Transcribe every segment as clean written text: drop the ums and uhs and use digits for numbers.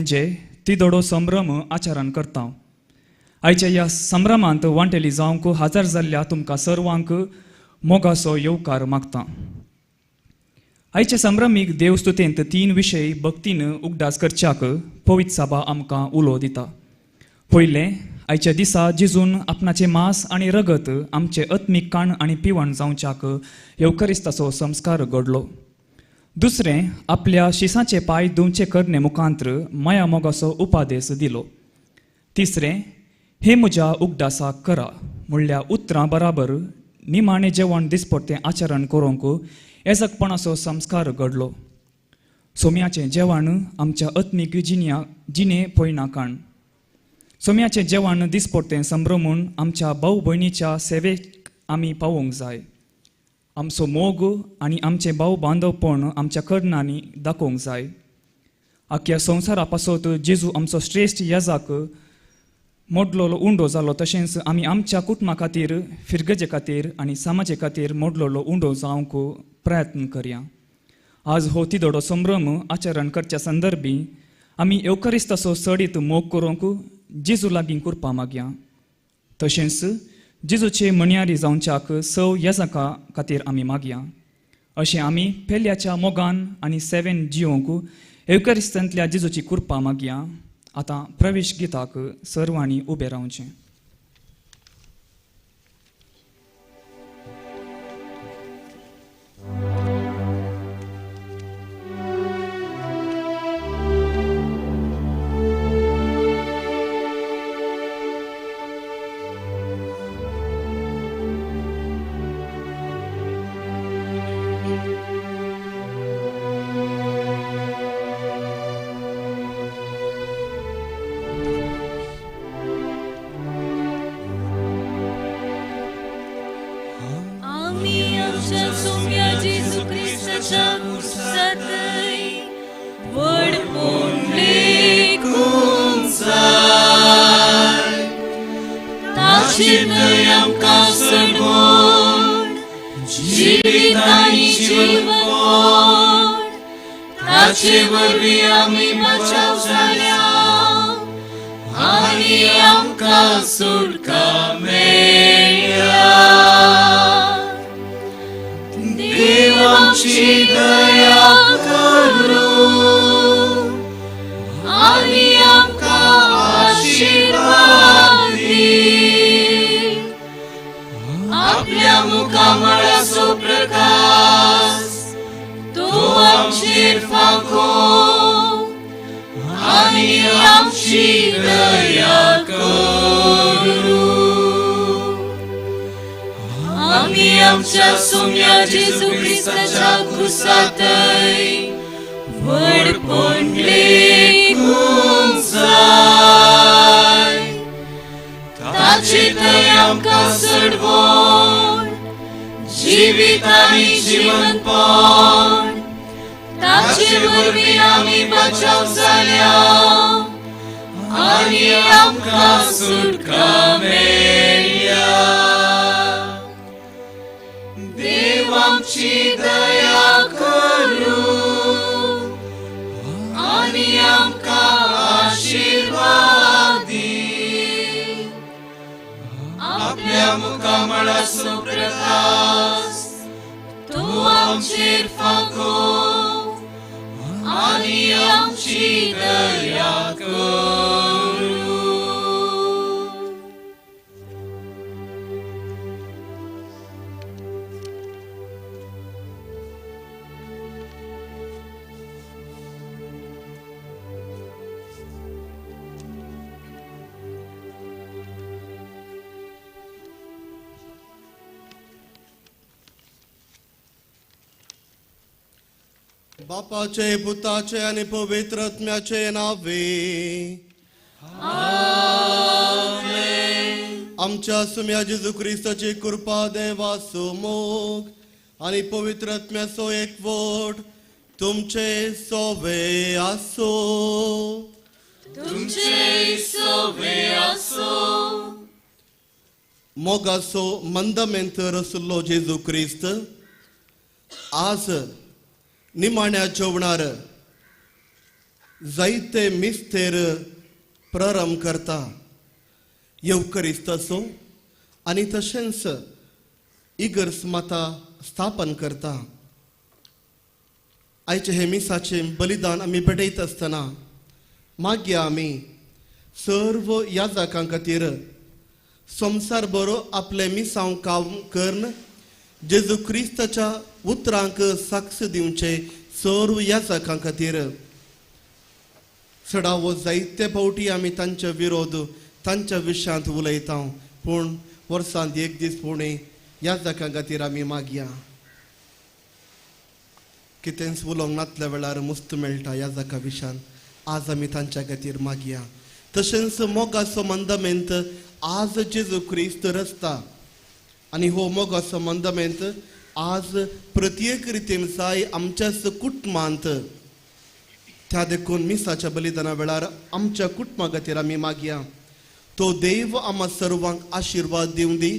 म्हणजे तिदोडो संभ्रम आचरण करता. आयच्या ह्या संभ्रमांत वांटेली जावंक हजर जाल्ल्या तुमकां सर्वांक मोगाचो येवकार मागता. आयच्या संभ्रमीक देवस्तुतेंत तीन विशय भक्तीन उगडास करच्याक पवित्र साबा आमकां उलो दिता. पयलें, आयच्या दिसा जेजून आपणाचें मांस आनी रगत आमचें आत्मीक काण आनी पिवण जावच्याक येवकरिस्ताचो संस्कार घडलो. दुसरें, आपल्या शिसाचे पांय धुवचे करणे मुखांत्र माया मोगाचो उपादेस दिलो. तिसरें, हे म्हज्या उगडासाक करा म्हणल्या उतरां बराबर निमाणें जेवण दिसपडतें आचरण करूंक एजकपणाचो संस्कार घडलो. सोम्याचें जेवण आमच्या आत्मीक जिन्या जिणे पयना काण. सोम्याचें जेवण दिसपडतें संभ्रमून आमच्या भाव भयणीच्या सेवेक आमी पावोवंक जाय. आमचो मोग आनी आमचें भाव बांदवपण आमच्या करणांनी दाखोवंक जाय. आख्या संवसारा पासत जेजू आमचो श्रेश्ठ येजाक मोडलोलो उंडो जालो, तशेंच आमी आमच्या कुटुंबा खातीर, फिरगजे खातीर आनी समाजे खातीर मोडलोलो उंडो जावंक प्रयत्न करया. आज हो तिदोडो संभ्रम आचरण करच्या संदर्भी आमी येवकरिस्ताचो चडीत मोग करूंक जेजू लागीं कुरपा मागया. तशेंच जेजूचे म्हणयारी जावच्याक सव येजाका खातीर आमी मागया. अशें आमी पेल्याच्या मोगान आनी सेवेन जिवंक येवकरिस्तांतल्या जेजूची कुरपा मागया. आतां प्रवेश गिताक सर्वांनी उबें रावचें. बापाचे, पुताचे आनी पवित्र आत्म्याचे नावे आमेन. आमच्या सुम्या जेजू क्रिस्ताची कृपा, देवाचो मोग आनी पवित्र आत्म्याचो एकवट तुमचे सोवे आसो. तुमचे सोवे आसो. मोगाचो मंदमेंत रसलो जेजू क्रिस्त आज निमाण्या जेवणार जायते मिस्तेर प्रारंभ करता. येवकरिस्त आसूं आनी तशेंच इगर्ज माता स्थापन करता. आयचे हे मिसाचें बलिदान आमी भेटयत आसतना मागया आमी सर्व याजकां खातीर संवसार बरो आपलें मिसांव काम करून जेजू क्रिस्ताच्या उतरांक साक्ष दिवचे सर्व याजकां खातीर. चडावो जायते फावटी आमी तांचे विरोध तांच्या विशयांत उलयता, पूण वर्सांत एक दीस पुणे याजकां खातीर आमी मागया. कितेंच उलोवंक नातल्या वेळार मुस्त मेळटा याजका विशयान, आज आमी तांच्या खातीर मागया. तशेंच मोगाचो मंदमेंत आज जेजू क्रिस्त रचता आनी हो मोगाचो मंदमेंत आज प्रत्येक रितीन जाय आमच्याच कुटुंबांत. त्या देखून मिसाच्या बलिदाना वेळार आमच्या कुटुंबा खातीर आमी मागया. तो देव आमकां सर्वांक आशिर्वाद दिवं दी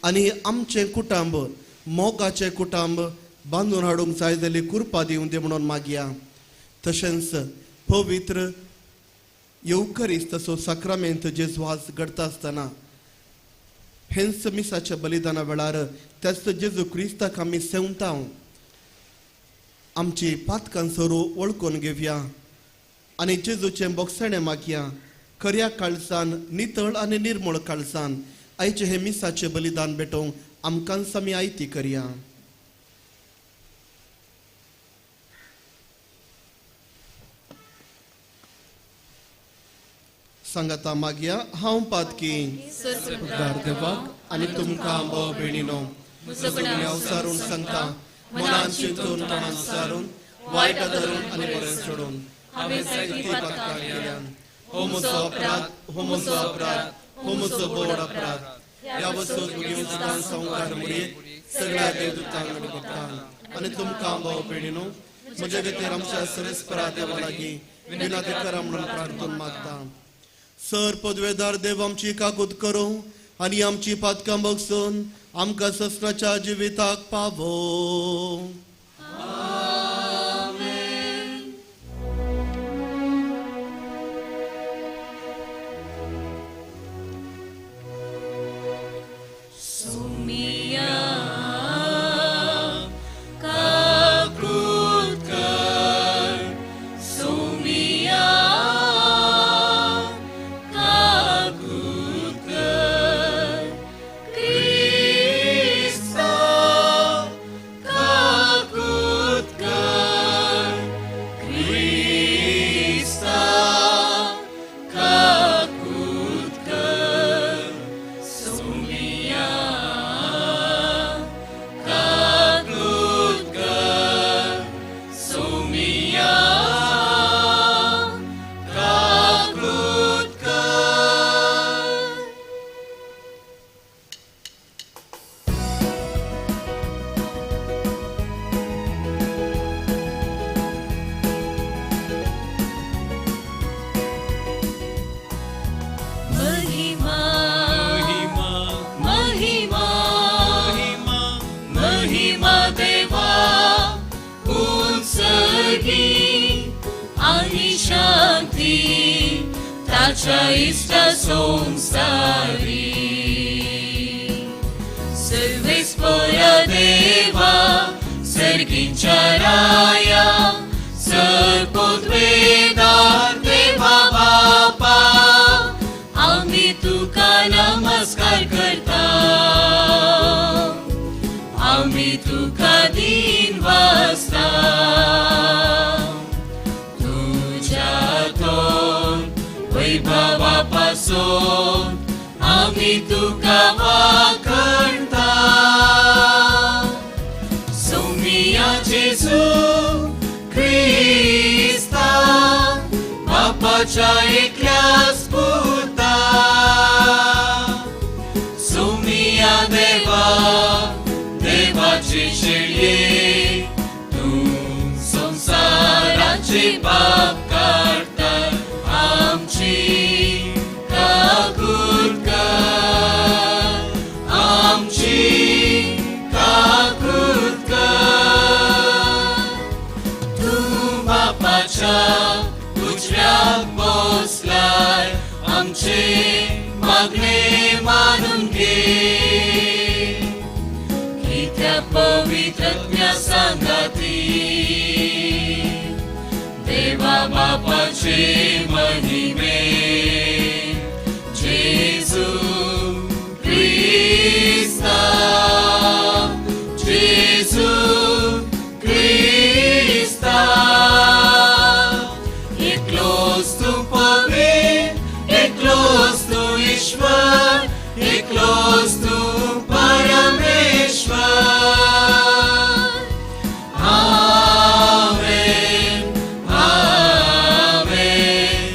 आनी आमचें कुटुंब मोगाचें कुटुंब बांदून हाडूंक जाय जाल्यार कृपा दिवं दी म्हणून मागया. तशेंच पवित्र येवकरिस्त तसो साक्रामेंत जेजू आज घडता आसतना हेंच मिसाच्या बलिदाना वेळार त्याच जेजू क्रिस्ताक आमी सेवता. आमची पातकां सरू वळखून घेवया आनी जेजूचें बोगसणें मागया. खऱ्या काळसान नितळ आनी निर्मळ काळसान आयचें हें मिसाचें बलिदान भेटोवंक आमकांच आमी आयती करया. सांगाता मागया. हांव पातकी उद्धार देवाक आनी तुमकां भाव भयणीनो गुन्यांव सारून सांगता, मनान चिंतून तणान सारून वायट धरून आनी बरें सोडून हांवें जायतीं पातकां केल्यान. हो म्हजो अपराध, हो म्हजो अपराध, हो म्हजो बोड अपराध. ह्या वस्तूक घेवन संवकार मुरयेक सगळ्या देवदूतांक आनी भक्तांक आनी तुमकां भाव भयणीनो म्हज्या खातीर आमच्या सरेस्परा देवा लागीं विनंती करा म्हणून प्रार्थना मागता. सर पदवेदार देव आमची काकूत करूं आनी आमची पातकां बगसून आमकां ससनाच्या जिविताक पावो. उजव्या बापाचे महिमे जेजू क्रिस्ता जेजू क्रिस्ता एकलोच तूं पवित्र एकलोच तूं ईश्वर एकलोच तूं परमेश्वर. आमेन आमेन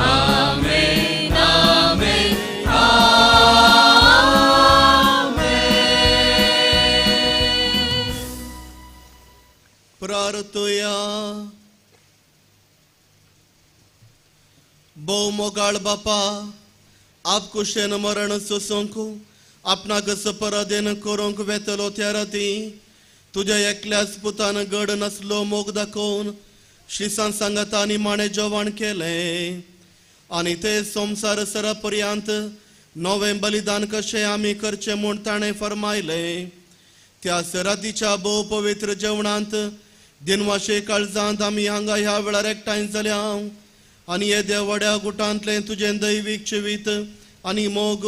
आमेन आमेन आमेन. प्रार्थया. भोव मोगाळ बापा, आपकुशेन मरण सोसूंक आपणाक पराधीन करूंक वेतलो त्या राती तुज्या एकल्याच पुतान गड नासलो मोग दाखोवन श्रीसान सांगाता आनी माणे जेवण केलें आनी ते संवसार सरा पर्यंत नवें बलिदान कशें आमी करचें म्हूण ताणें फरमायलें. त्या सरातीच्या भोव पवित्र जेवणांत दिनवाशे काळजांत आमी हांगा ह्या वेळार एकठांय जाल्या आनी येद्या व्हड्या गुटांतलें तुजें दैवीक जिवीत आनी मोग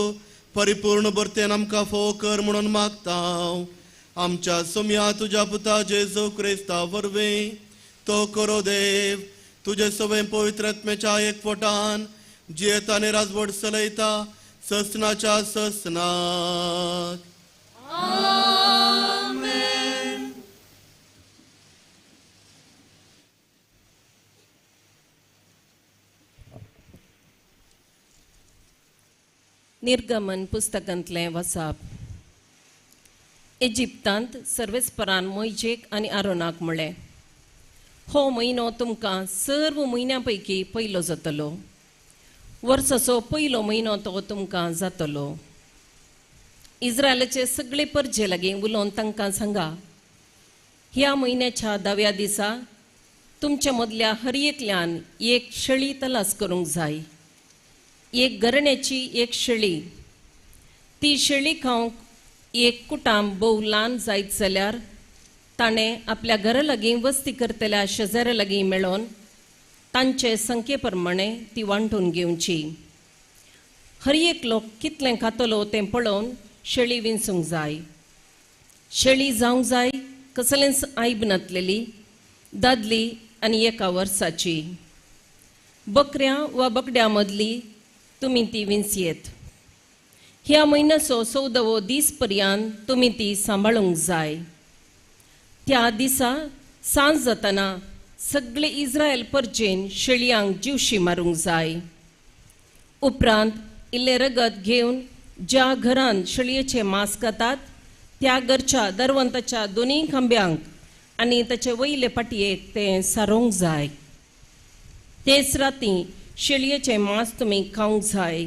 परिपूर्ण भरतेन आमकां फोव कर म्हणून मागता. आमच्या सोम्या तुज्या पुता जेजू क्रिस्ता वरवीं तो करो देव तुजे सवय पवित्र आत्म्याच्या एकवटान जियेता आनी राजवट चलयता ससनाच्या ससनाक. आमेन. निर्गमन पुस्तकांतलें वसाप. इजिप्तांत सर्वेस्परान मोयजेक आनी आरोनाक म्हळें, हो म्हयनो तुमकां सर्व म्हयन्यां पैकी पयलो जातलो, वर्साचो पयलो म्हयनो तो तुमकां जातलो. इस्रायलाचे सगळे परजे लागीं उलोवन तांकां सांगा, ह्या म्हयन्याच्या 10व्या दिसा तुमच्या मदल्या हर एकल्यान एक शेळी तलास करूंक जाय, एक गरण्याची एक शेळी. ती शेळी खावंक एक कुटाम भोव ल्हान जायत जाल्यार ताणें आपल्या घरा लागीं वस्ती करतल्या शेजाऱ्या लागीं मेळोवन तांचे संख्ये प्रमाणे ती वांटून घेवची. हर एक लोक कितलें खातलो तें पळोवन शेळी विंचूंक जाय. शेळी जावंक जाय कसलेंच आयब नातलेली, दादली आनी एका वर्साची. बकऱ्यां वा बकड्यां मदली तुमी ती विंचयेत. ह्या म्हयन्याचो 14वो दीस पर्यंत तुमी ती सांबाळूंक जाय. त्या दिसा सांज जातना सगळे इस्रायल परजेन शेळयांक जिवशी मारूंक जाय. उपरांत इल्लें रगत घेवन ज्या घरांत शेळयेचें मांस खातात त्या घरच्या दरवंताच्या दोनूय खांब्यांक आनी ताचे वयले पाटयेक तें सारोवंक जाय. तेच राती शेळयेचें मांस तुमी खावंक जाय.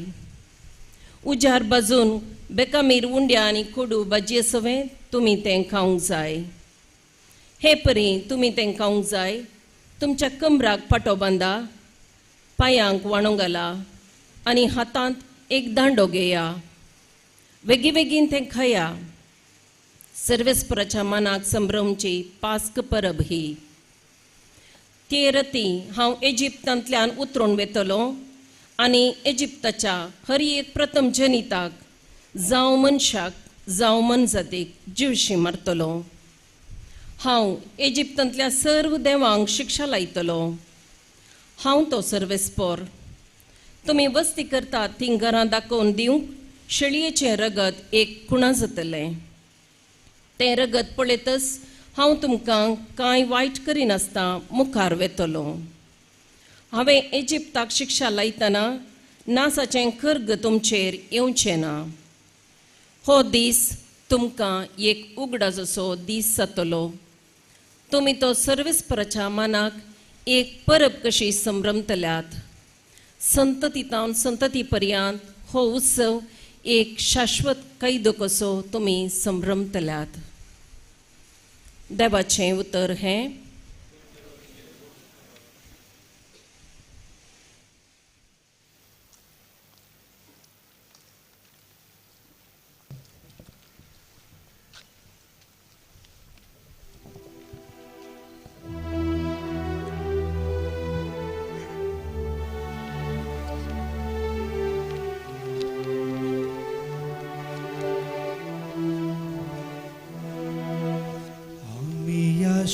उजार बाजून बेकामीर उंड्या आनी कोडू भाजये सवें तुमी तें खावंक जाय. हे परी तुमी तें खावंक जाय. तुमच्या कमराक पाटो बांदा, पांयांक वाणो घाला आनी हातांत एक दांडो घेया. बेगी बेगीन तें खाया. सर्वेस्पराच्या मनाक संभ्रमची पास्क परब ही. ते रती हांव इजिप्तांतल्यान उतरून वेतलो आनी इजिप्ताच्या हर एक प्रथम जनिताक जावं मनशाक जावं मनजातीक जिवशी मारतलो. हांव इजिप्तांतल्या सर्व देवांक शिक्षा लायतलो. हांव तो सर्वेस्पोर. तुमी वस्ती करतात तीं घरां दाखोवन दिवंक शेळयेचें रगत एक खुणा जातलें. तें रगत पळयतच हांव तुमकां कांय वायट करिनासतना मुखार वेतलो. हांवें इजिप्ताक शिक्षा लायतना नासाचें खर्ग तुमचेर येवचें ना. हो दीस तुमकां एक उगडासो दीस जातलो. तुमी तो सर्वेस्पराच्या मनाक एक परब कशी संभ्रमतल्यात. संततीतावन संतती पर्यंत हो उत्सव एक शाश्वत कैदो कसो तुमी संभ्रमतल्यात. देवाचें उतर हें.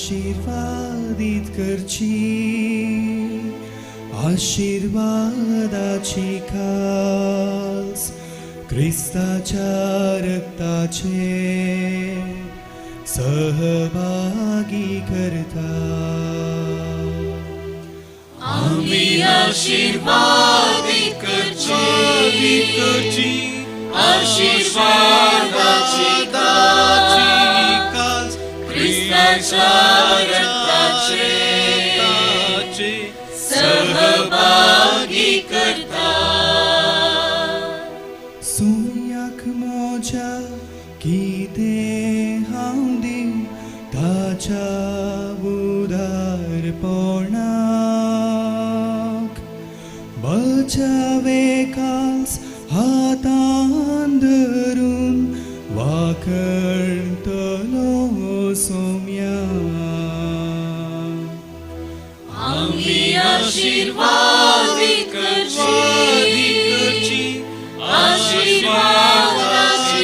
आशिर्वादीत करची आशिर्वादाची खास क्रिस्ताच्या रक्ताचे सहभागी करता. आमी आशिर्वादीत करची आशिर्वादाची खास क्रिस्ताच्या रक्ताचे सहभागी करता. सोम्याक मोजा कितें हांव दिवं ताच्या उदारपणाक बचावे कास हातान धरून वाकणतलो सोम्या. आमी आशिर्वादीत करची आशिर्वादाची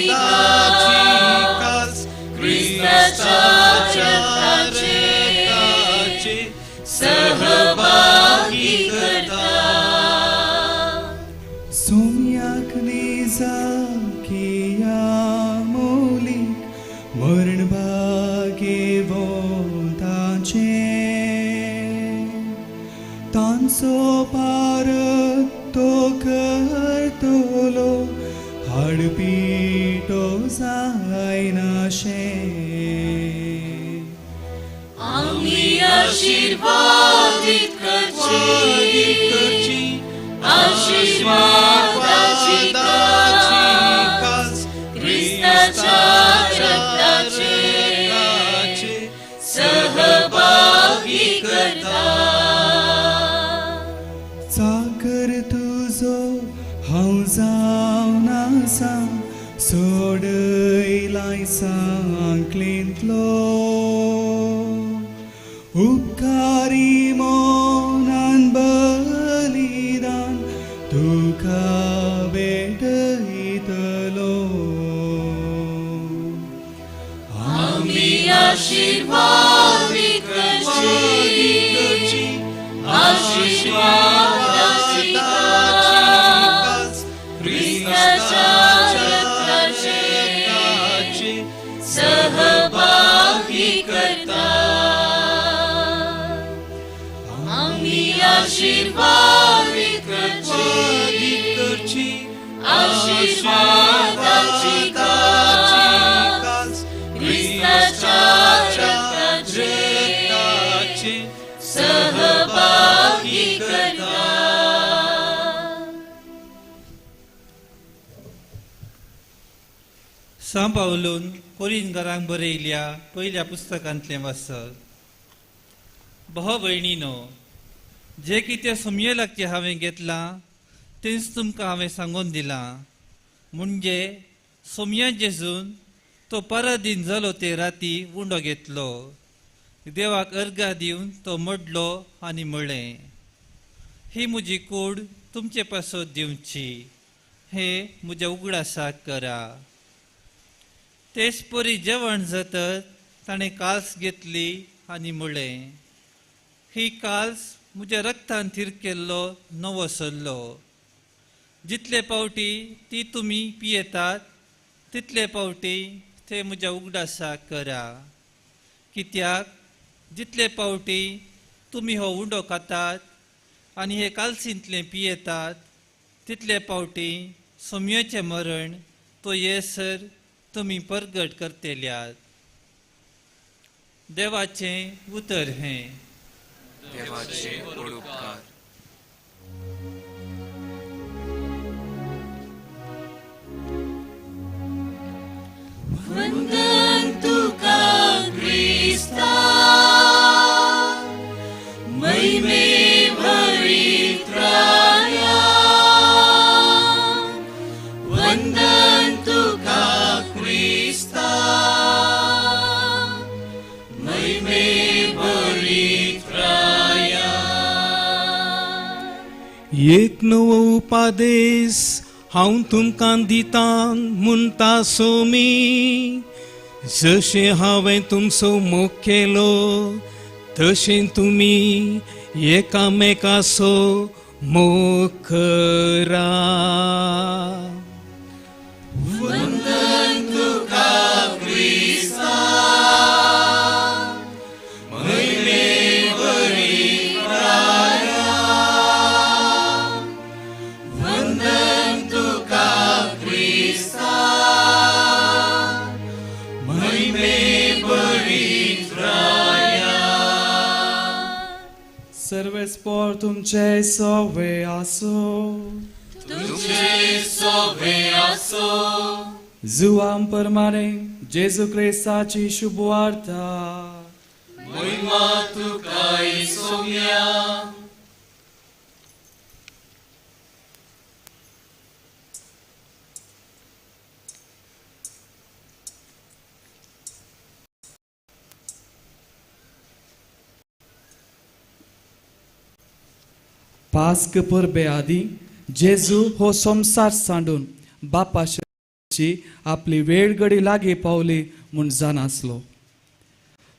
खास क्रिस्ताच्या रक्ताचे सहभागी करता. सोम्याक दिसा किया मोलीक मरण भागेवंताचें तांचो पारत तो करतलो हाडपिटो जायनाशें. आमी आशिर्वादीत करची आशिर्वादाची खास क्रिस्ताच्या रक्ताचे सहभागी करता. चाकर तुजो हांव जावन आसा सोडयलाय सांकलेंतलो उपकारी मोनान बलिदान तुका भेटयतलो. आमी आशिर्वादीत करची आशिर्वादाची खास क्रिस्ताच्या रक्ताचे सहभागी करता. आमी आशिर्वादीत करची आशिर्वादाची खास क्रिस्ताच्या रक्ताचे सहभागी करता. सां पावलून कोरिनकारांक बरयल्या पयल्या पुस्तकांतलें वाचत. भाव भयणीनो, जें कितें सोमये लागचें हांवें घेतलां तेंच तुमकां हांवें सांगून दिलां. म्हणजे सोमया जेजून तो परादीन जालो ते राती उंडो घेतलो, देवाक अर्घा दिवन तो मोडलो आनी म्हळें, ही म्हजी कूड तुमचे पासत दिवची, हें म्हज्या उगडासाक करा. तेच परी जेवण जातच ताणें काल्स घेतली आनी म्हळें, ही काल्स म्हज्या रक्तान थीर केल्लो नवो सल्लो. जितले पावटी ती तुमी पियेतात तितले पावटी ते म्हज्या उगडासाक करा. कित्याक जितले पावटी तुमी हो उंडो खातात आनी हे कालसींतलें पियेतात तितले पावटी सोमयेचें मरण तो येसर तुमी परगट करतेल्यात. देवाचें उतर हें. देवाचे उपकार. वंदन तुका क्रिस्ता महिमे भरित्राया, वंदन तुका क्रिस्ता महिमे भरित्राया. एक नवो उपादेश हांव तुमकां दितां म्हणटा सोमी, जशें हांवें तुमचो मोग केलो तशें तुमी एकामेकाचो मोग करा. वंदन तुका क्रिस्ता, म्हयने बरी राया. वंदन तुका क्रिस्ता, म्हयने बरी राया. सर्वेस्पोर तुमचे सोवे आसो. तुमचे सोवे आसो. जुवाम परमाने जेजू क्रिस्ताची शुभवार्ता. महिमा तुका सोम्या. पास्क परबे आदी जेजू हो संवसार सांडून बापाशी आपली वेळ घडी लागीं पावली म्हूण जाणासलो.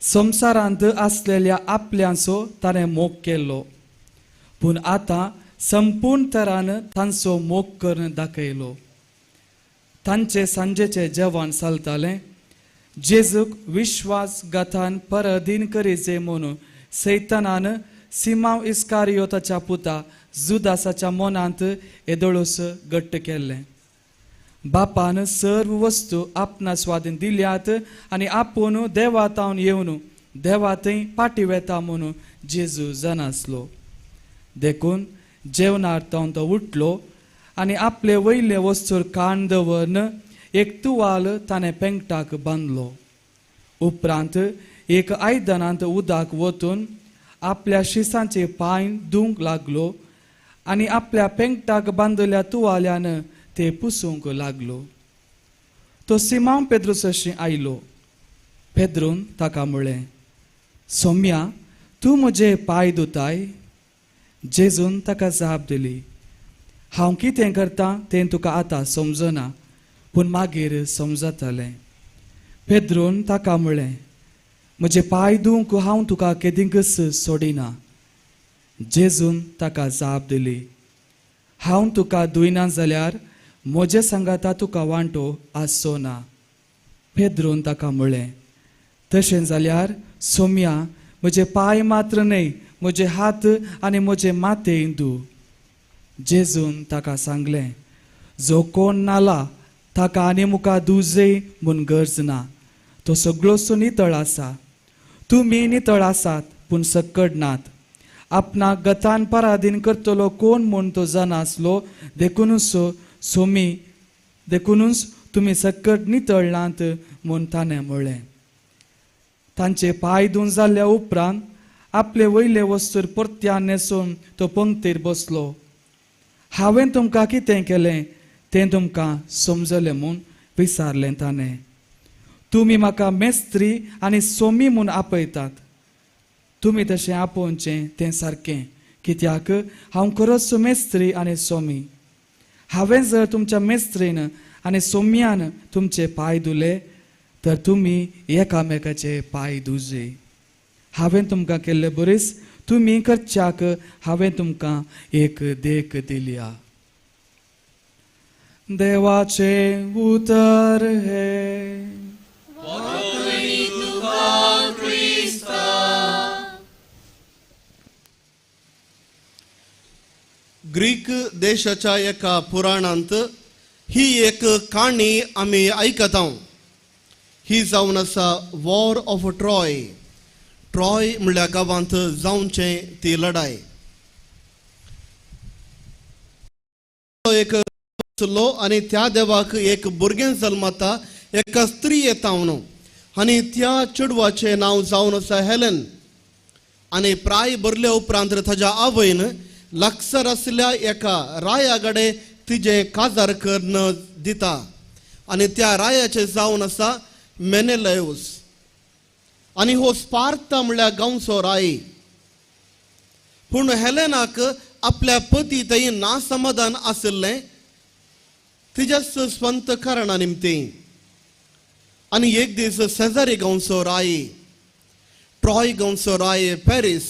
संवसारांत आसलेल्या आपल्यांचो ताणें मोग केल्लो, पूण आतां संपूर्ण तरान तांचो मोग करून दाखयलो. तांचे सांजेचें जेवण चलतालें. जेजूक विश्वासघातान परधीन करीचे म्हणून सैतानान सिमांव इस्कारियोताच्या पुता जुदासाच्या मनांत येदोळूस घट्ट केल्लें. बापान सर्व वस्तू आपणा स्वाधीन दिल्यात आनी आपूण देवा तावन येवन देवा थंय फाटीं वेता म्हणून जेजू जाणासलो. देखून जेवणार तावन तो उठलो आनी आपले वयले वस्तूर कान दवरून एक तुवाल ताणें पेंगटाक बांदलो. उपरांत एक आयदनांत उदक वतून आपल्या शिसांचे पांय धुवंक लागलो आनी आपल्या पेंगटाक बांदिल्ल्या तुवाल्यान ते पुसूंक लागलो. तो सिमांव पेद्रुसशी आयलो. पेद्रून ताका म्हळें, सोम्या, तूं म्हजे पांय धुताय? जेजून ताका जाप दिली, हांव कितें करतां तें तुका आतां समजना, पूण मागीर समजतलें. पेद्रून ताका म्हळें, म्हजे पांय धुवंक हांव तुका केदींकच सोडिना. जेजून ताका जाप दिली, हांव तुका धुयना जाल्यार म्हजे सांगाता तुका वांटो आसचो ना. पेद्रून ताका म्हळें, तशें जाल्यार सोम्या, म्हजे पांय मात्र न्हय, म्हजे हात आनी म्हजे माथें धू. जेजून ताका सांगलें, जो कोण न्हाला ताका आनी मुखार धुवजय म्हूण गरज ना, तो सगळोसो नितळ आसा. तुमी नितळ आसात पूण सक्कड नात. आपणाक गतान पराधीन करतलो कोण म्हूण तो जाणासलो, देखुनूच सोमी देखुनूच तुमी सक्कड नितळ नात म्हूण ताणें म्हळें. तांचे पांय धुवन जाल्ल्या उपरांत आपले वयले वस्तूर परत्यान न्हेसून तो पंक्तीर बसलो. हांवें तुमकां कितें केलें तें तुमकां समजलें म्हूण विचारलें ताणें. तुमी म्हाका मेस्त्री आनी सोमी म्हूण आपयतात. तुमी तशें आपोवचें तें सारकें, कित्याक हांव खरोच मेस्त्री आनी सोमी. हांवें जर तुमच्या मेस्त्रीन आनी सोम्यान तुमचे पांय धुले तर तुमी एकामेकाचे पांय धुजे. हांवें तुमकां केल्ले बरीच तुमी करच्याक हांवें तुमकां एक देख दिल्या. देवाचें उतर हें. ग्रीक देशाच्या एका पुराणांत ही एक काणी आमी आयकता. ही जावन आसा वॉर ऑफ ट्रॉय. ट्रॉय म्हणल्यार गांवांत जावचें ती लढाय. एक आसलो आनी त्या देवाक एक भुरगें जल्मता एका स्त्री येता म्हणून आनी त्या चेडवाचें नांव जावन आसा हेलन. आनी प्राय भरल्या उपरांत ताज्या आवयन लागसर आसल्या एका राया कडेन तिजें काजार करून दिता आनी त्या रायाचें जावन आसा मेनेलयूस. आनी हो स्पार्ता म्हणल्यार गांवचो राय. पूण हेलेनाक आपल्या पती थंय नासमाधान आशिल्लें तिज्या स्वंत कारणा निमतीं. आनी एक दीस शेजारी गांवचो राय, ट्रॉय गांवचो राय पॅरीस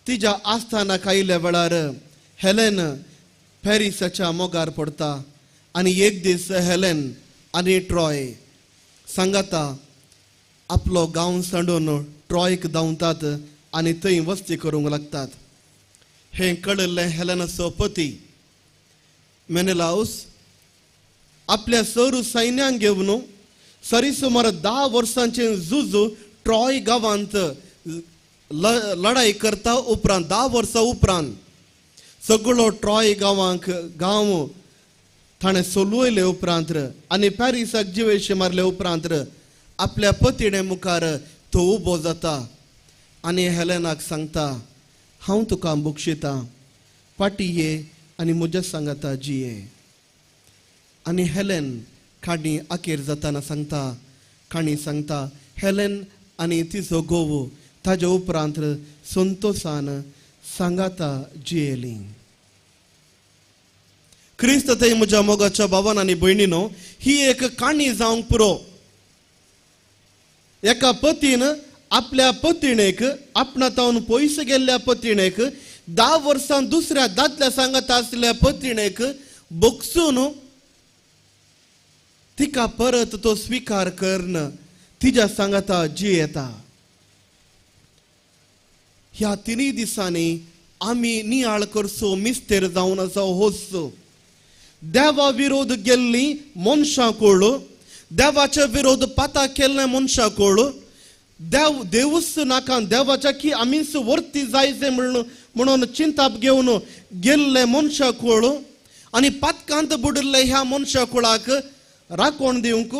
तिज्या आस्थानाक आयिल्ल्या वेळार हेलेन पॅरिसाच्या मोगार पडता आनी एक दीस हेलेन आनी ट्रॉय सांगाता आपलो गांव सांडून ट्रॉयक धांवतात आनी थंय वस्ती करूंक लागतात. हें कळिल्लें हेलेनाचो पती मेनेलाउस आपल्या सरू सैन्यांक घेवन सरी सुमार 10 वर्सांचें झूज ट्रॉय गांवांत लढाई करता. उपरांत 10 वर्सां उपरांत सगळो ट्रॉय गांवांक गांव ताणें सोलवयले उपरांत आनी पॅरिसाक जिवेशी मारले उपरांत आपल्या पतिणे मुखार तो उबो जाता आनी हेलेनाक सांगता, हांव तुका बक्षितां, फाटी ये आनी म्हज्या सांगाता जिये. आनी हेलेन काणी अखेर जाताना सांगता, काणी सांगता हेलेन आनी तिचो घोव ताजे उपरांत संतोसान सांगाता जियेली. क्रिस्त थंय म्हज्या मोगाच्या भावान आनी भयणीनो, ही एक काणी जावंक पुरो. एका पतीन आपल्या पतिणेक, आपणातावन पयस गेल्ल्या पतिणेक, 10 वर्सां दुसऱ्या दादल्या सांगाता आसल्या पतिणेक बगसून तिका परत तो स्विकार करून तिज्या सांगाता जियेता. ह्या 3 दिसांनी आमी नियाळ करचो मिस्तेर जावन आसा होस. देवा विरोध गेल्ली मनशां कोळ, देवाचे विरोध पाता केल्ले मनशां कोळ, देव देवूच नाका, देवाच्या की आमीच वर्ती जायचे म्हणून चिंताप घेवन गेल्ले मनशां कोळ आनी पातकांत बुडिल्ले ह्या मनशां कुळाक राखण दिवंक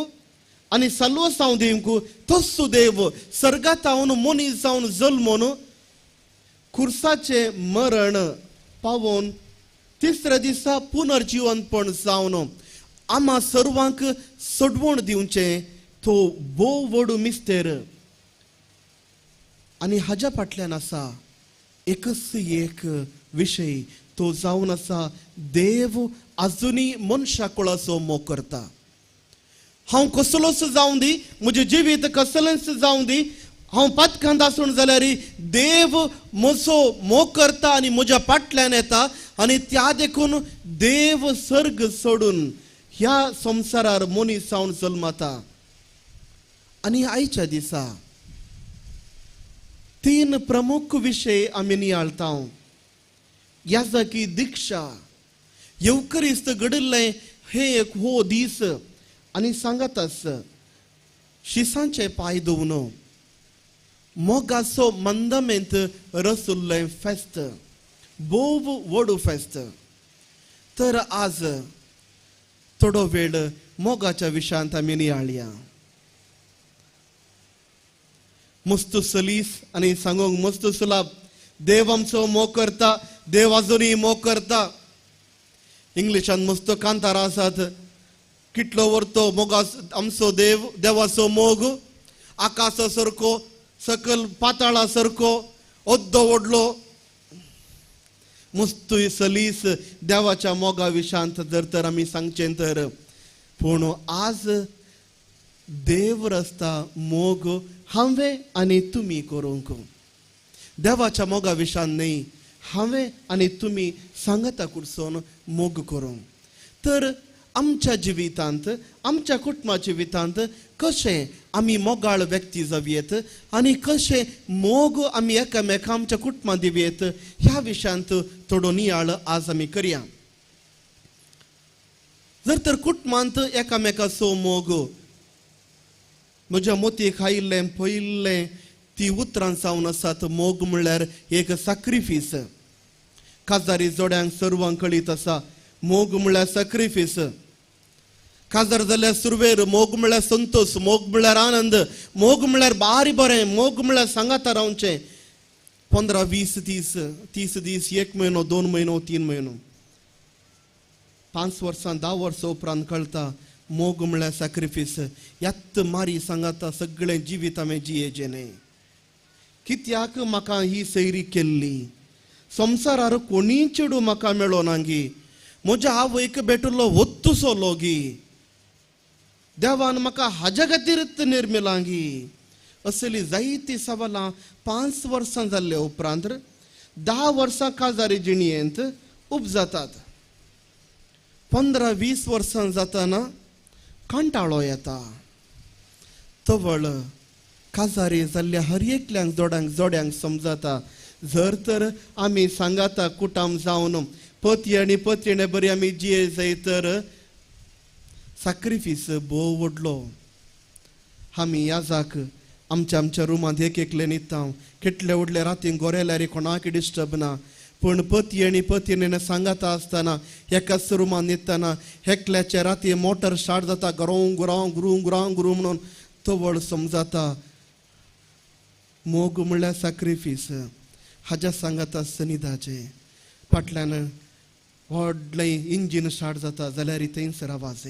आनी साल्वसांव दिवंक तस्सू देव सर्गातावन मनीस जावन जल्मून खुर्साचें मरण पावोवन तिसऱ्या दिसा पुनर्जिवनपण जावन आमा सर्वांक सोडवण दिवचें तो भोव व्हड मिस्तेर. आनी हाज्या फाटल्यान आसा एकच एक विशय, तो जावन आसा देव आजुनी मनशा कुळाचो मोग करता. हांव कसलोच जावं दी, म्हजें जिवीत कसलेंच जावं दी, हांव पातकांत आसून जाल्यार देव म्हजो मोग करता आनी म्हज्या फाटल्यान येता आनी त्या देखून देव सर्ग सोडून ह्या संवसारार मनीस जावन जल्मता. आनी आयच्या दिसा 3 प्रमुख विशय आमी नियाळता. याजकी दीक्षा, येवकरिस्त घडिल्लें हे एक हो दीस आनी सांगाताच शिसांचे पांय धुवन मोगाचो मंदमेंत रसुल्लें फेस्त, भोव व्हड फेस्त. तर आज थोडो वेळ मोगाच्या विशयांत आमी नियाळया. मस्त सलीस आनी सांगूंक मस्त सुलाभ, देव आमचो मोग करता, देव आजुनूय मोग करता. इंग्लिशान मस्त कांतारां आसात, कितलो व्हरतो मोगा आमचो देव, देवाचो मोग आकाशा सारको, सकल पाताळा सारको, ओद्दो व्हडलो. मस्त सलीस देवाच्या मोगा विशांत जर तर आमी सांगचें तर. पूण आज देव रस्ता मोग हांवें आनी तुमी करूंक, देवाच्या मोगा विशांत न्हय, हांवें आनी तुमी सांगाता कुडसून मोग करूंक. तर आमच्या जिवितांत, आमच्या कुटुंबा जिवितांत कशें आमी मोगाळ व्यक्ती जावयेत आनी कशें मोग आमी एकामेका आमच्या कुटुंबां दिवयेत ह्या विशयांत थोडो नियाळ आज आमी करया. जर तर कुटुंबांत एकामेकाचो मोग, म्हज्या मोतीक आयिल्लें पयिल्लें ती उतरां जावन आसात, मोग म्हणल्यार एक साक्रिफीस. काजारी जोड्यांक सर्वांक कळीत आसा मोग म्हणल्यार साक्रिफीस. काजार जाल्यार सुरवेर मोग म्हणल्यार संतोष, मोग म्हणल्यार आनंद, मोग म्हणल्यार बारी बरें, मोग म्हणल्यार सांगाता रावचें. 15, 20, 30 दीस, 1 म्हयनो, 2 म्हयनो, 3 म्हयनो, 5 वर्सां, 10 वर्सां उपरांत कळटा मोग म्हणल्यार सॅक्रिफीस. यात मारी सांगाता सगळें जिवीत हांवें जियेचें न्हय. कित्याक म्हाका ही सैरी केल्ली, संवसारार कोणीय चेडूं म्हाका मेळो ना गी, म्हज्या आवयक भेटिल्लो वत्तुसो लोगी. देवान म्हाका हाज्या खातीरच निर्मिलांगी असली जायती सवालां 5 वर्सां जाल्ले उपरांत 10 वर्सां काजारी जिणयेंत उपजातात. 15-20 वर्सां जाताना कंटाळो येता. तवळ काजारी जाल्ल्या हर एकल्यांक जोड्यांक जोड्यांक समजता जर तर आमी सांगाता कुटाम जावन पती आनी पतीणे बरी आमी जिये जाय तर साक्रिफीस भोव व्हडलो. आमी याजाक आमच्या आमच्या रुमांत एक एकले न्हिदता, कितले व्हडले रातीन गोरेल्यार कोणाक डिस्टर्ब ना, पूण पती आनी पतीणे सांगाता आसतना एकाच रुमांत न्हिदतना एकल्याच्या राती मोटर स्टार्ट जाता गरों गुरां गुरू गुरां गुरू म्हणून तवळ समजता मोग म्हणल्यार साक्रिफीस. हाज्या सांगाता सनिदाचें फाटल्यान व्हडलें इंजीन स्टार्ट जाता जाल्यार थंयसर आवाज.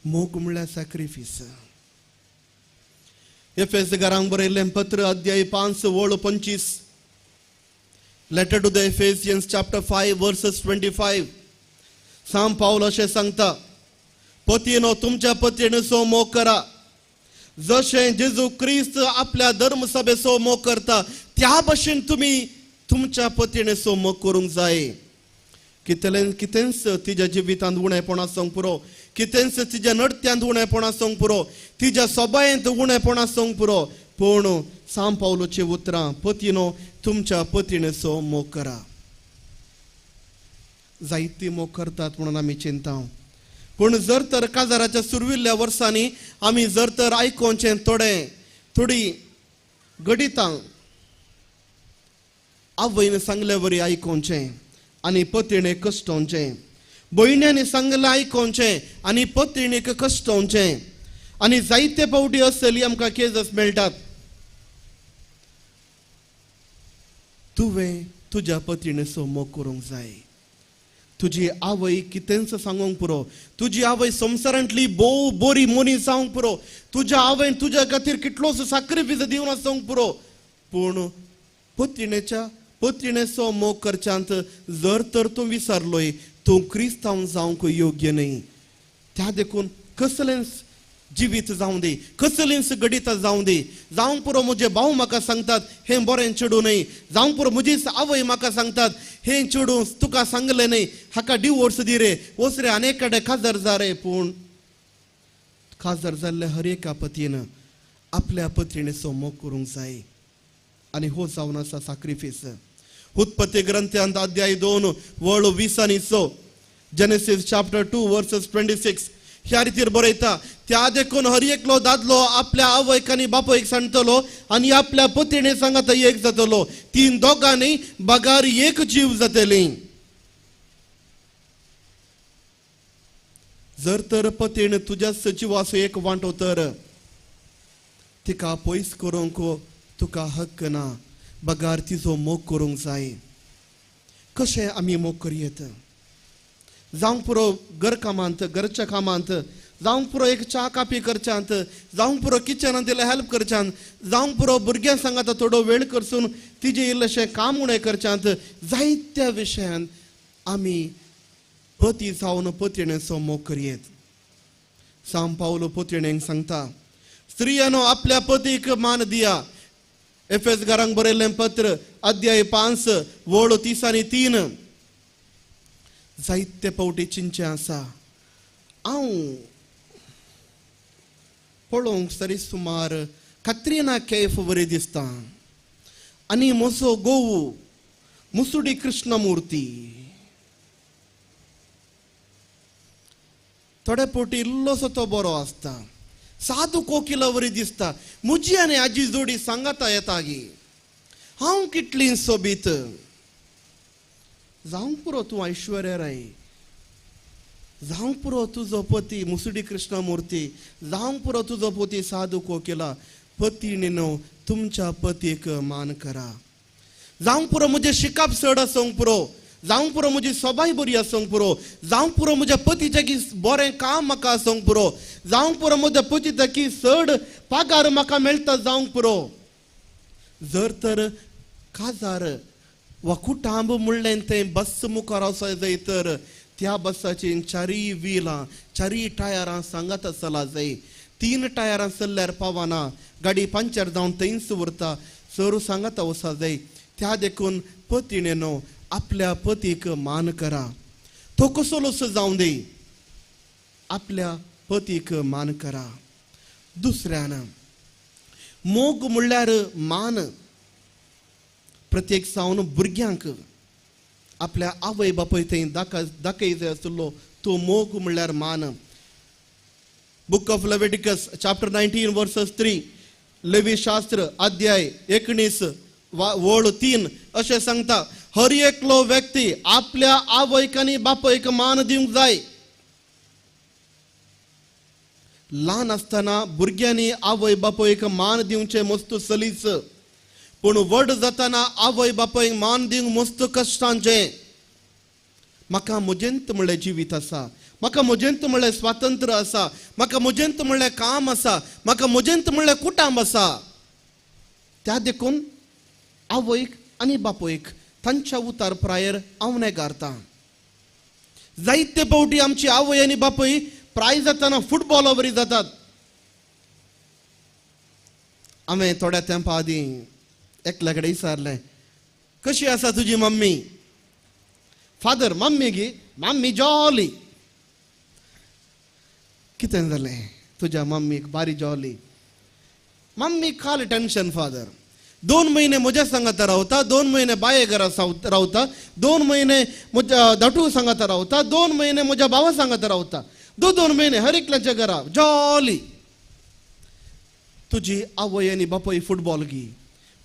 मोग म्हणल्यार साक्रिफीस. एफेस घरांक बरयल्लें पत्र अध्याय 5 ओळ 25, letter to the Ephesians chapter 5 verses 25. साम पावल अशें सांगता, पतीनो तुमच्या पतीणेचो मोग करा जशें जेजू क्रिस्त आपल्या धर्मसभेचो मोग करता त्या भशेन तुमी तुमच्या पतीणेचो मोग करूंक जाय. कितलें कितेंच तिज्या जिवितांत उणेपण आसूंक पुरो, कितेंच तिज्या नडत्यांत उणेपण आसूंक पुरो, तिज्या सोबायेंत उणेपण आसूंक पुरो, पूण साम पावलोची उतरां पतीनो तुमच्या पतीणेचो मोग करा. जायती मोग करतात म्हणून आमी चिंता, पूण जर तर काजाराच्या सुरविल्ल्या वर्सांनी आमी जर तर आयकोवचें थोडें थोडी गडितां आवयन सांगले वरी आयकोवचें आनी पतीणेक कश्टोवचें, भयण्यांनी सांगलें आयकोवचें आनी पतीणेक कश्टोवचें. आनी जायते फावटी असली आमकां केजस मेळटात, तुवें तुज्या पतीणेचो मोग करूंक जाय. तुजी आवय कितेंच सांगूंक पुरो, तुजी आवय संवसारांतली भोव बरी मनीस जावंक पुरो, तुज्या आवयन तुज्या खातीर कितलोसो साक्रिफीस दिवन आसूंक पुरो, पूण पतीणेच्या पतीणेचो मोग करच्यांत जर तर तूं विसरलोय तूं क्रिस्तांव जावंक योग्य न्हय. त्या देखून कसलेंच जिवीत जावं दी, कसलींच गडितां जावं दी, जावंक पुरो म्हजे भाव म्हाका सांगतात हें बरें चेडूं न्हय, जावंक पुरो म्हजीच आवय म्हाका सांगतात हें चेडूं तुका सांगलें न्हय, हाका डिवोर्स दी रे, वच रे आनी कडेन काजार जा रे. पूण काजार जाल्ले हर एका पतीन आपल्या पतीणेचो मोग करूंक जाय आनी हो जावन आसा साक्रिफीस. उत्पत्ती ग्रंथांत अध्याय 2 वळ 20 आनी 6, जेनेसीस चॅप्टर 2 वर्सेस 26 ह्या रितीर बरयता, त्या देखून हर एकलो दादलो आपल्या आवयक आनी बापयक सांगतलो आनी आपल्या पतीणे सांगाता एक जातलो, 3 दोगांनी बगार एक जीव जातली. जर तर पतीण तुज्या सजीवाचो एक वांटो तर तिका पयस करूंक तुका हक्क ना, बगार तिजो मोग करूंक जाय. कशें आमी मोग करयेत? जावंक पुरो घरकामांत, घरच्या कामांत, जावंक पुरो एक च्या कापी करच्यांत, जावंक पुरो किचनांत इल्लें हेल्प करच्यांत, जावंक पुरो भुरग्यां सांगाता थोडो वेळ करसून तिजें इल्लेशें काम उणें करच्यांत, जायत्या विशयान आमी पती जावन पतीणेचो मोग करयेत. साम पावलो पतीणेक सांगता, स्त्रियानो आपल्या पतीक मान दिया. एफेस घरांक बरयल्लें पत्र अध्याय 5 वळ 30 आनी 3. जायते फावटी चिंचें आसा, हांव पळोवंक तरी सुमार कत्रिना कैफ बरी दिसता आनी म्हजो घोव मुसुडी कृष्णमूर्ती. थोडे फावटी इल्लोसो तो बरो आसता, साधू कोकिला वरी दिसता, म्हजी आनी आजी जोडी सांगाता येता गी, हांव कितली सोबीत. जावंक पुरो तूं ऐश्वर्या राय, जावंक पुरो तुजो पती मुसुडी कृष्णमूर्ती, जावंक पुरो तुजो पती साधू कोकिला. पतीणे न्हू तुमच्या पतीक मान करा. जावंक पुरो म्हजें शिकप चड आसूंक पुरो, जावंक पुरो म्हजी सोबाय बरी आसूंक पुरो, जावंक पुरो म्हज्या पतीच्या की बरें काम म्हाका आसूंक पुरो, जावंक पुरो म्हज्या पतीच्या की चड पगार म्हाका मेळटा जावंक पुरो. जर तर काजार वा कुटांब म्हणलें तें बस मुखार वचूंक जाय तर त्या बसाची चारीय व्हिलां चारीय टायरां सांगात चला जाय. 3 टायरां चल्ल्यार पावना, गाडी पंचर जावन थंयच उरता, सरू सांगात वचा जाय. त्या देखून पतीणे न्हू आपल्या पतीक मान करा, तो कसलोसो जावं दी, आपल्या पतीक मान करा. दुसऱ्यान मोग म्हणल्यार मान. प्रत्येक सावन भुरग्यांक आपल्या आवय बापूय थंय दाखय जाय आसलो तो मोग म्हणल्यार मान. Book of Leviticus chapter 19 verses 3, Levi शास्त्र अध्याय 19 वळ 3 अशें सांगता, हर एकलो व्यक्ती आपल्या आवयक आनी बापयक मान दिवंक जाय. ल्हान आसतना भुरग्यांनी आवय बापयक मान दिवचें मस्त सलीस, पूण व्हड जातना आवय बापयक मान दिवंक मस्त कश्टांचें. म्हाका म्हजेंत म्हणलें जिवीत आसा, म्हाका म्हजेंत म्हणलें स्वातंत्र्य आसा, म्हाका म्हजेंत म्हणलें काम आसा, म्हाका म्हजेंत म्हणलें कुटुंब आसा. त्या देखून आवयक आनी बापयक तांच्या उतार प्रायर हांव नेगारता. जायते फावटी आमची आवय आनी बापूय प्राय जातना फुटबॉला वरी जातात. हांवें थोड्या तेंपा आदीं एकल्या कडेन विचारलें, कशी आसा तुजी मम्मी? फादर, मम्मी गी, मम्मी जॉली. कितें जालें तुज्या मम्मीक? बारी जॉली. मम्मी काल टेन्शन फादर, 2 म्हयने म्हज्या सांगाता रावता, 2 म्हयने बाये घरा रावता, 2 म्हयने म्हज्या धाटू सांगाता रावता, 2 म्हयने म्हज्या भावा सांगाता रावता, 2-2 म्हयने हर एकल्याच्या घरा जॉली. तुजी आवय आनी बापूय फुटबॉल गी,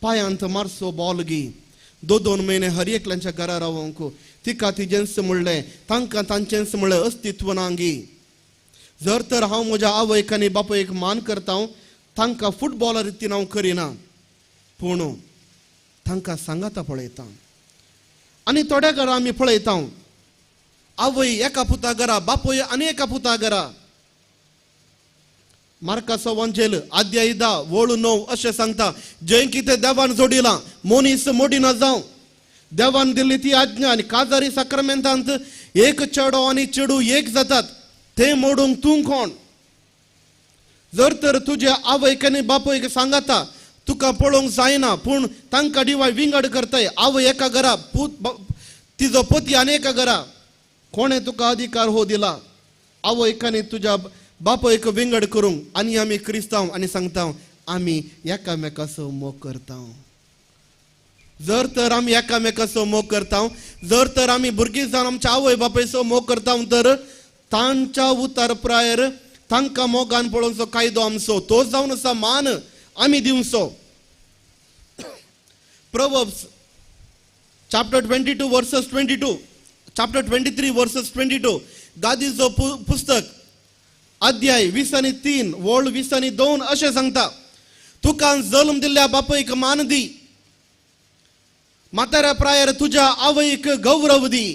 पांयांत मारसो बॉल गी, 2-2 म्हयने हर एकल्याच्या घरा रावंक. तिका तिजेंच म्हणलें, तांकां तांचेंच म्हणलें अस्तित्व ना गी. जर तर हांव म्हज्या आवयक आनी बापयक मान करता, तांकां फुटबॉला रितीन हांव करिना, पूण तांकां सांगाता पळयता. आनी थोड्या घरा आमी पळयता, आवय एका पुता घरा, बापूय आनी एका पुता घरा. मार्काचो वंजेल अध्याय 10 वळ 9 अशें सांगता, जें कितें देवान जोडिलां मनीस मोडिना जावं. देवान दिल्ली ती आज्ञा आनी काजारी साक्रमेंतांत एक चेडो आनी चेडू एक जातात, तें मोडूंक तूं कोण? जर तर तुज्या आवयक आनी बापयक सांगाता तुका पळोवंक जायना, पूण तांकां डिवाय विंगड करताय, आवय एका घरा, पूत तिजो पती आनी एका घरा, कोणें तुका अधिकार हो दिला आवयक आनी तुज्या बापयक विंगड करूंक? आनी आमी क्रिस्तांव आनी सांगता आमी एकामेकाचो मोग करता. जर तर आमी एकामेकाचो मोग करता, जर तर आमी भुरगीं जावन आमच्या आवय बापायचो मोग करता, तर तांच्या उतार प्रायर तांकां मोगान पळोवचो कायदो आमचो तो जावन आसा मान आमी दिवचो. Proverbs chapter 22 verses 22, chapter 23 verses 22, गादीचो पुस्तक अध्याय 23 वळ 22 अशें सांगता, तुका जल्म दिल्ल्या बापयक मान दी, म्हाताऱ्या प्रायर तुज्या आवयक गौरव दी.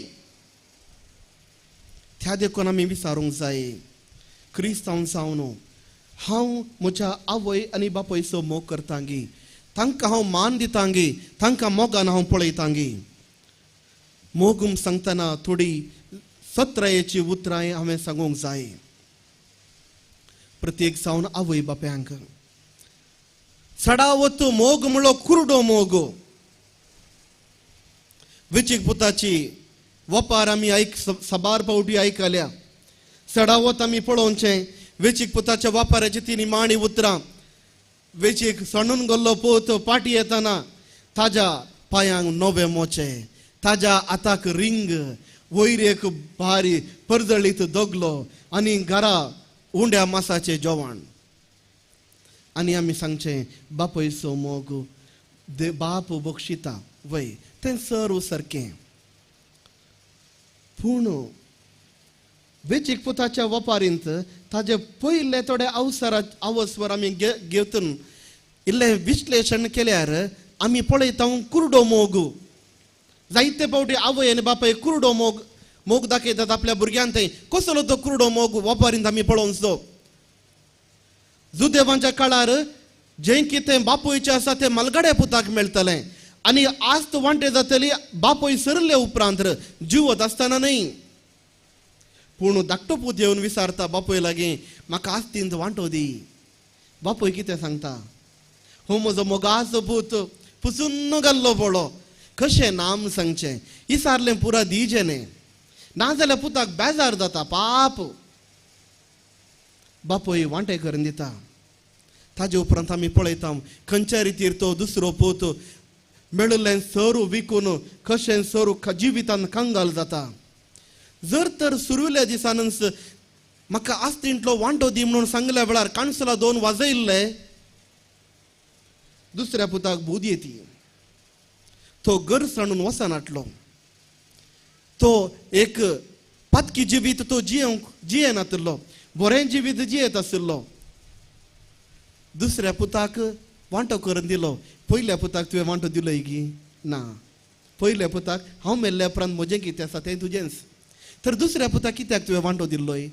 त्या देखून आमी विचारूंक जाय, क्रिस्तांव जावन हांव म्हज्या आवय आनी बापयचो मोग करता गी, तांकां हांव मान दिता गी, तांकां मोगान हांव पळयता गी. मोग सांगतना थोडी सत्रायेची उतरां हांवें सांगूंक जाय. प्रत्येक जावन आवय बापयांक सडावत मोग म्हणलो कुरडो मोग. विचीक पुताची वपार आमी आयक साबार फावटी आयकल्या. सडावत आमी पळोवचें वेचीक पुताच्या वापाराची ती निमाणी उतरां. वेचीक सणून गेल्लो पूत पाटी येतना ताज्या पांयांक नवे मोचे, ताज्या हाताक रिंग, वयर एक भारी परजळीत दगलो आनी घरा उंड्या मासाचें जेवण. आनी आमी सांगचें बापयचो मोग बाप बक्षिता वय तें सर्व सारकें. पूण वेचीक पुताच्या वपारींत ताजे पयले थोडे अवसरा अवस्वर आमी घेतून इल्लें विश्लेशण केल्यार आमी पळयता कुरडो मोग. जायते फावटी आवय आनी बापाय कुरडो मोग मोग दाखयतात आपल्या भुरग्यांक. थंय कसलो तो कुरडो मोग वपारींत आमी पळोवचो. जुदेवांच्या काळार जें कितें बापूयचें आसा तें मालगाड्या पुताक मेळटलें आनी आज वांटे जातली बापूय सरले उपरांत जिवत आसतना न्हय. पूण धाकटो पूत येवन विचारता बापूय लागीं, म्हाका आस्तींत वांटो दी. बापूय कितें सांगता, हो म्हजो मोगाचो पूत पुसून घाल्लो पळो, कशें नाम सांगचें, इसारलें पुरा दिजें न्ही, नाजाल्यार पुताक बेजार जाता पाप. बापूय वांटे करून दिता. ताजे उपरांत आमी पळयता खंयच्या रितीर तो दुसरो पूत मेळिल्लें सरू विकून कशें सरू जिवितान कंगाल जाता. जर तर सुरविल्ल्या दिसानच म्हाका आस्तींतलो वांटो दी म्हणून सांगल्या वेळार काणसला 2 वाजयल्ले, दुसऱ्या पुताक बूद येती, तो घर सांडून वचनाटलो, तो एक पातकी जिवीत तो जियेवंक जियेनातिल्लो, बरें जिवीत जियेत आशिल्लो. दुसऱ्या पुताक वांटो करून दिलो. पयल्या पुताक तुवें वांटो दिलो गी ना, पयल्या पुताक हांव मेल्ल्या उपरांत म्हजें कितें आसा तें तुजेंच, तर दुसऱ्या पुताक कित्याक तुवें वांटो दिल्लोय?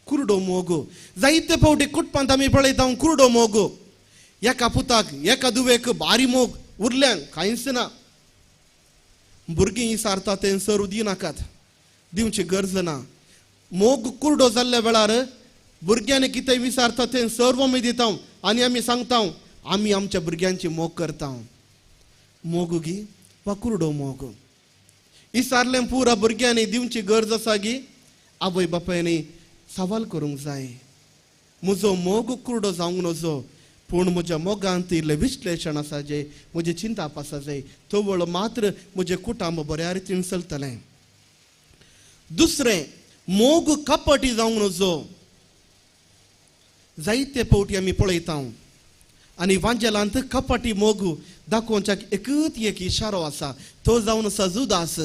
कुरडो मोग. जायते फावटी कुटपांत आमी पळयता कुरडो मोग, एका पुताक एका दुवेक भारी मोग, उरल्यांक कांयच ना. भुरगीं इसारता तें सरू दिनाकात, दिवची गरज ना. मोग कुरडो जाल्ल्या वेळार भुरग्यांनी कितें विचारता तें सर्व आमी दिता आनी आमी सांगता आमी आमच्या भुरग्यांची मोग करता. मोग गी वा कुरडो मोग इसारलें पुरा भुरग्यांनी दिवची गरज आसा गी? आवय बापायनी सवाल करूंक जाय, म्हजो मोग कुरडो जावंक नजो, पूण म्हज्या मोगांत इल्लें विश्लेशण आसा जे, म्हजें चिंताप आसा जे, तवळ मात्र म्हजें कुटुंब बऱ्या रितीन चलतलें. दुसरें, मोग कपटी जावंक नजो. जायते फावटी आमी पळयता आनी वांजेलांत कपटी मोग दाखोवच्याक एकूच एक इशारो आसा, तो जावन आसा जुदास.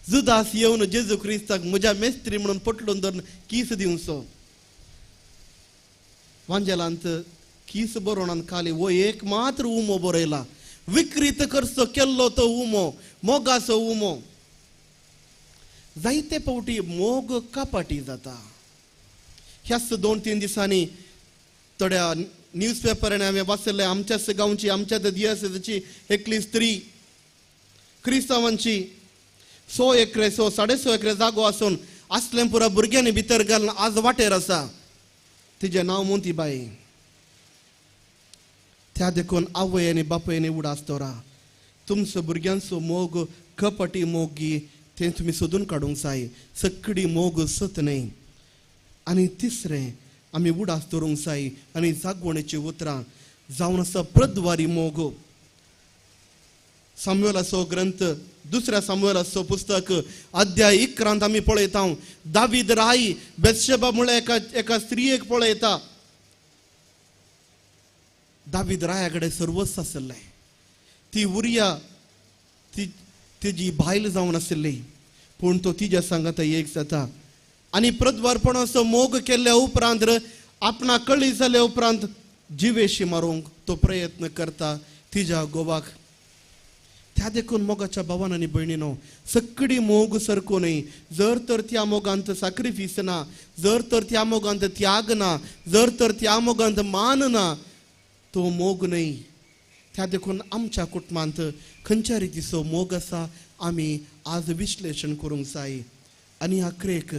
जुदास येवन जेजू क्रिस्ताक म्हज्या मेस्त्री म्हणून पटलून धरून कीस दिवचो. वांजेलांत कीस बरोवन खाली हो एक मात्र उमो बरयला, विक्रीत करचो केल्लो तो उमो, मोगाचो उमो. जायते फावटी मोग कपाटी जाता. ह्याच 2-3 दिसांनी थोड्या न्यूज पेपरांनी हांवें वाचिल्लें, आमच्याच गांवची आमच्याच दियासेची एकली स्त्री क्रिस्तांवांची 100 एकरे 100-150 एकरे जागो आसून आसलें पुरा भुरग्यांनी भितर घालून आज वाटेर आसा. तिजें नांव मोतीबाई. त्या देखून आवय आनी बापायनी उडास दवरा, तुमचो भुरग्यांचो मोग कपटी मोगी तें तुमी सोदून काडूंक जाय, सगळी मोग सत न्हय. आनी तिसरें, आमी उडास दवरूंक जाय आनी जागवणेची उतरां जावन आसा प्रद्वारी मोग. सामुएलाचो ग्रंथ, दुसऱ्या सामुएलाचो पुस्तक अध्याय 11 आमी पळयता दावीद राय बेतशेबा म्हळ्यार एका स्त्रियेक पळयता. दावीद राया कडेन सर्वस्व आशिल्लें, ती उरिया ती तिजी बायल जावन आशिल्ली, पूण तो तिज्या सांगाता एक जाता आनी प्रद्वारपणाचो मोग केल्ल्या उपरांत आपणा कळी जाल्या उपरांत जिवेशी मारूंक तो प्रयत्न करता तिज्या गोवाक. त्या देखून मोगाच्या भावान आनी भयणीनो, सगळी मोग सारको न्हय. जर तर त्या मोगांत साक्रिफीस ना, जर तर त्या मोगांत त्याग ना, जर तर त्या मोगांत मान ना, तो मोग न्हय. त्या देखून आमच्या कुटुंबांत खंयच्या रितीचो मोग आसा आमी आज विश्लेशण करूंक जाय. आनी आखरेक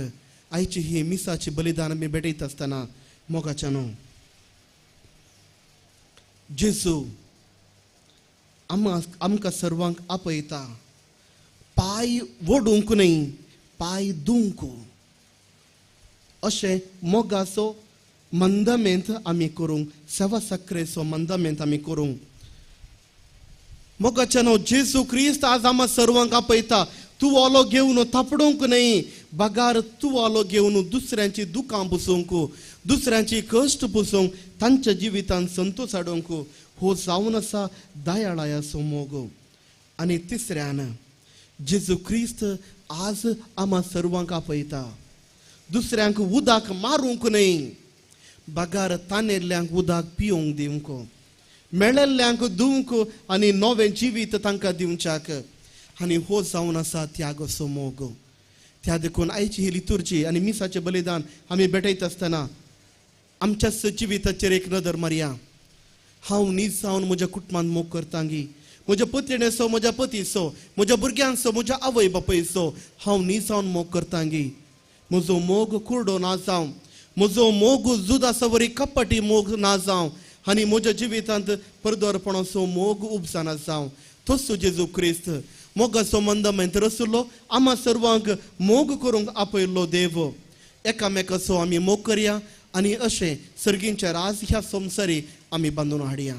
आयची ही मिसाची बलिदान आमी भेटयत आसतना मोगाच्या न्हू जेजू आमकां सर्वांक आपयता, पांय वडूंक न्हय, पांय दुवंक. अशें मोगाचो मंदमेंत आमी करूंक, सेवा साकरेचो मंदमेंत आमी करूंक. मोगाच्या न्हू जेजू क्रिस्त आज आमा सर्वांक आपयता, तुवालो घेवन थापडूंक न्हय, बगार तुवालो घेवन दुसऱ्यांची दुकां पुसूंक, दुसऱ्यांची कश्ट पुसूंक, तांच्या जिवितांत संतोष हाडूंक. हो जावन आसा दयाळायाचो मोग. आनी तिसऱ्यान जेजू क्रिस्त आज आमा सर्वांक आपयता, दुसऱ्यांक उदक मारूंक न्हय, बगार तानेल्ल्यांक उदक पिवंक दिवंक, मेळिल्ल्यांक दिवंक आनी नवें जिवीत तांकां दिवच्याक. आनी हो जावन आसा त्यागाचो मोग. त्या देखून आयची ही लितुर्जी आनी मिसाचें बलिदान आमी भेटयत आसतना आमच्या जिविताचेर एक नदर मारया. हांव नीज जावन म्हज्या कुटुंबान मोग करतांगी, म्हज्या पत्नीचो, म्हज्या पतीचो, म्हज्या भुरग्यांचो, म्हज्या आवय बापायचो हांव नीज जावन मोग करतांगी. म्हजो मोग कुरडो ना जावं, म्हजो मोग जुदासा वरी कपटी मोग ना जावं आनी म्हज्या जिवितांत परदोरपणाचो मोग उपजाना जावं. तसो जेजू क्रिस्त मोगाचो मंदमेंत रसलो, आमा सर्वांक मोग करूंक आपयल्लो देव. एकामेकाचो आमी मोग करया आनी अशें सर्गींच्या राज ह्या संवसारी आमी बांदून हाडया.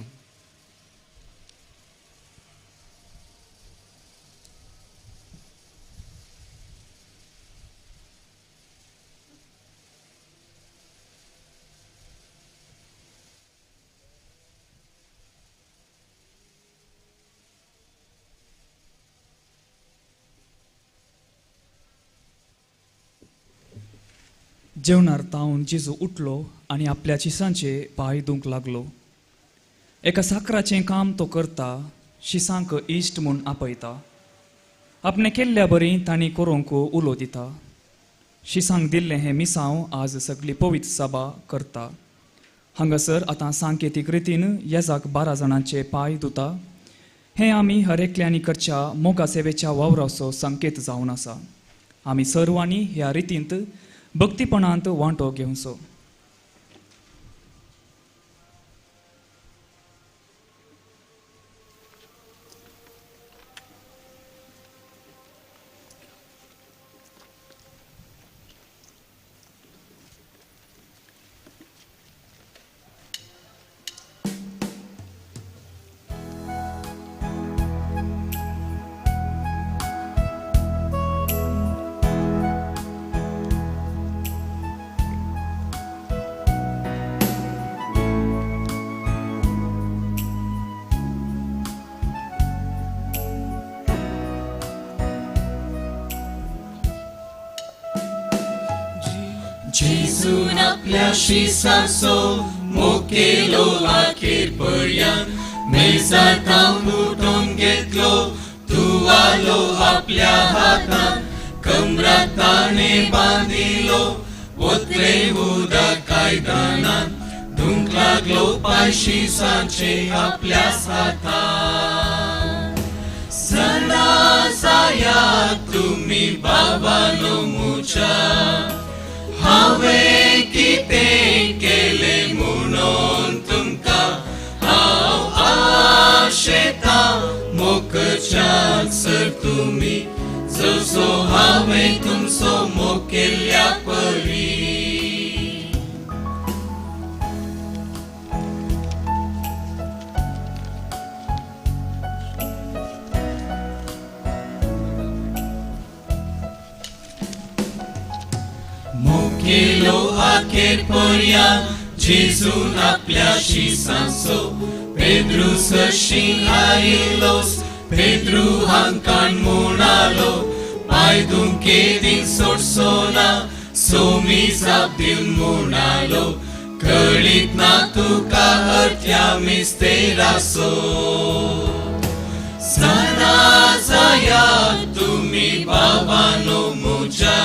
जेवणार तावन जेजू उठलो आनी आपल्या शिसांचे पांय धुवंक लागलो. एका साकराचें काम तो करता, शिसांक इश्ट म्हूण आपयता. आपणें केल्ल्या बरी तांणी करूंक उलो दिता. शिसांक दिल्लें हें मिसांव आज सगली पवित्र सभा करता. हांगासर आतां सांकेतीक रितीन येजाक 12 जाणांचे पांय धुता. हें आमी हर एकल्यांनी करच्या मोगा सेवेच्या वावराचो संकेत जावन आसा. आमी सर्वांनी ह्या रितींत भक्तीपणांत वांटो घेवचो. जेजून आपल्या शिसांचो मोग केलो अखेर पर्यंत, मेजार थावन उठोवन घेतलो तुवालो आपल्या हातान, कमराक ताणें बांदिलो ओतलें उदक आयदनान, धुवंक लागलो पांय शिसांचे आपल्या हातान. सदा जायात तुमी बाबानो मुच्या, हांवें कितें केलें म्हणून तुमकां हांव आशेतां मोग करच्याक सर तुमी, जसो हांवें तुमचो मोग केल्ल्या परी. केलो अखेर पर्यंत जेजून आपल्या शिसांचो, पेद्रू सरशीं आयलोस, पेद्रू हांकां म्हणालो, पांय धुवंक केदीं सोडचो ना, सोमी जाप दिवन म्हणालो, कळीत ना तुका अर्थ्या मिस्तेराचो. सदा जायात तुमी बाबानो म्हज्या,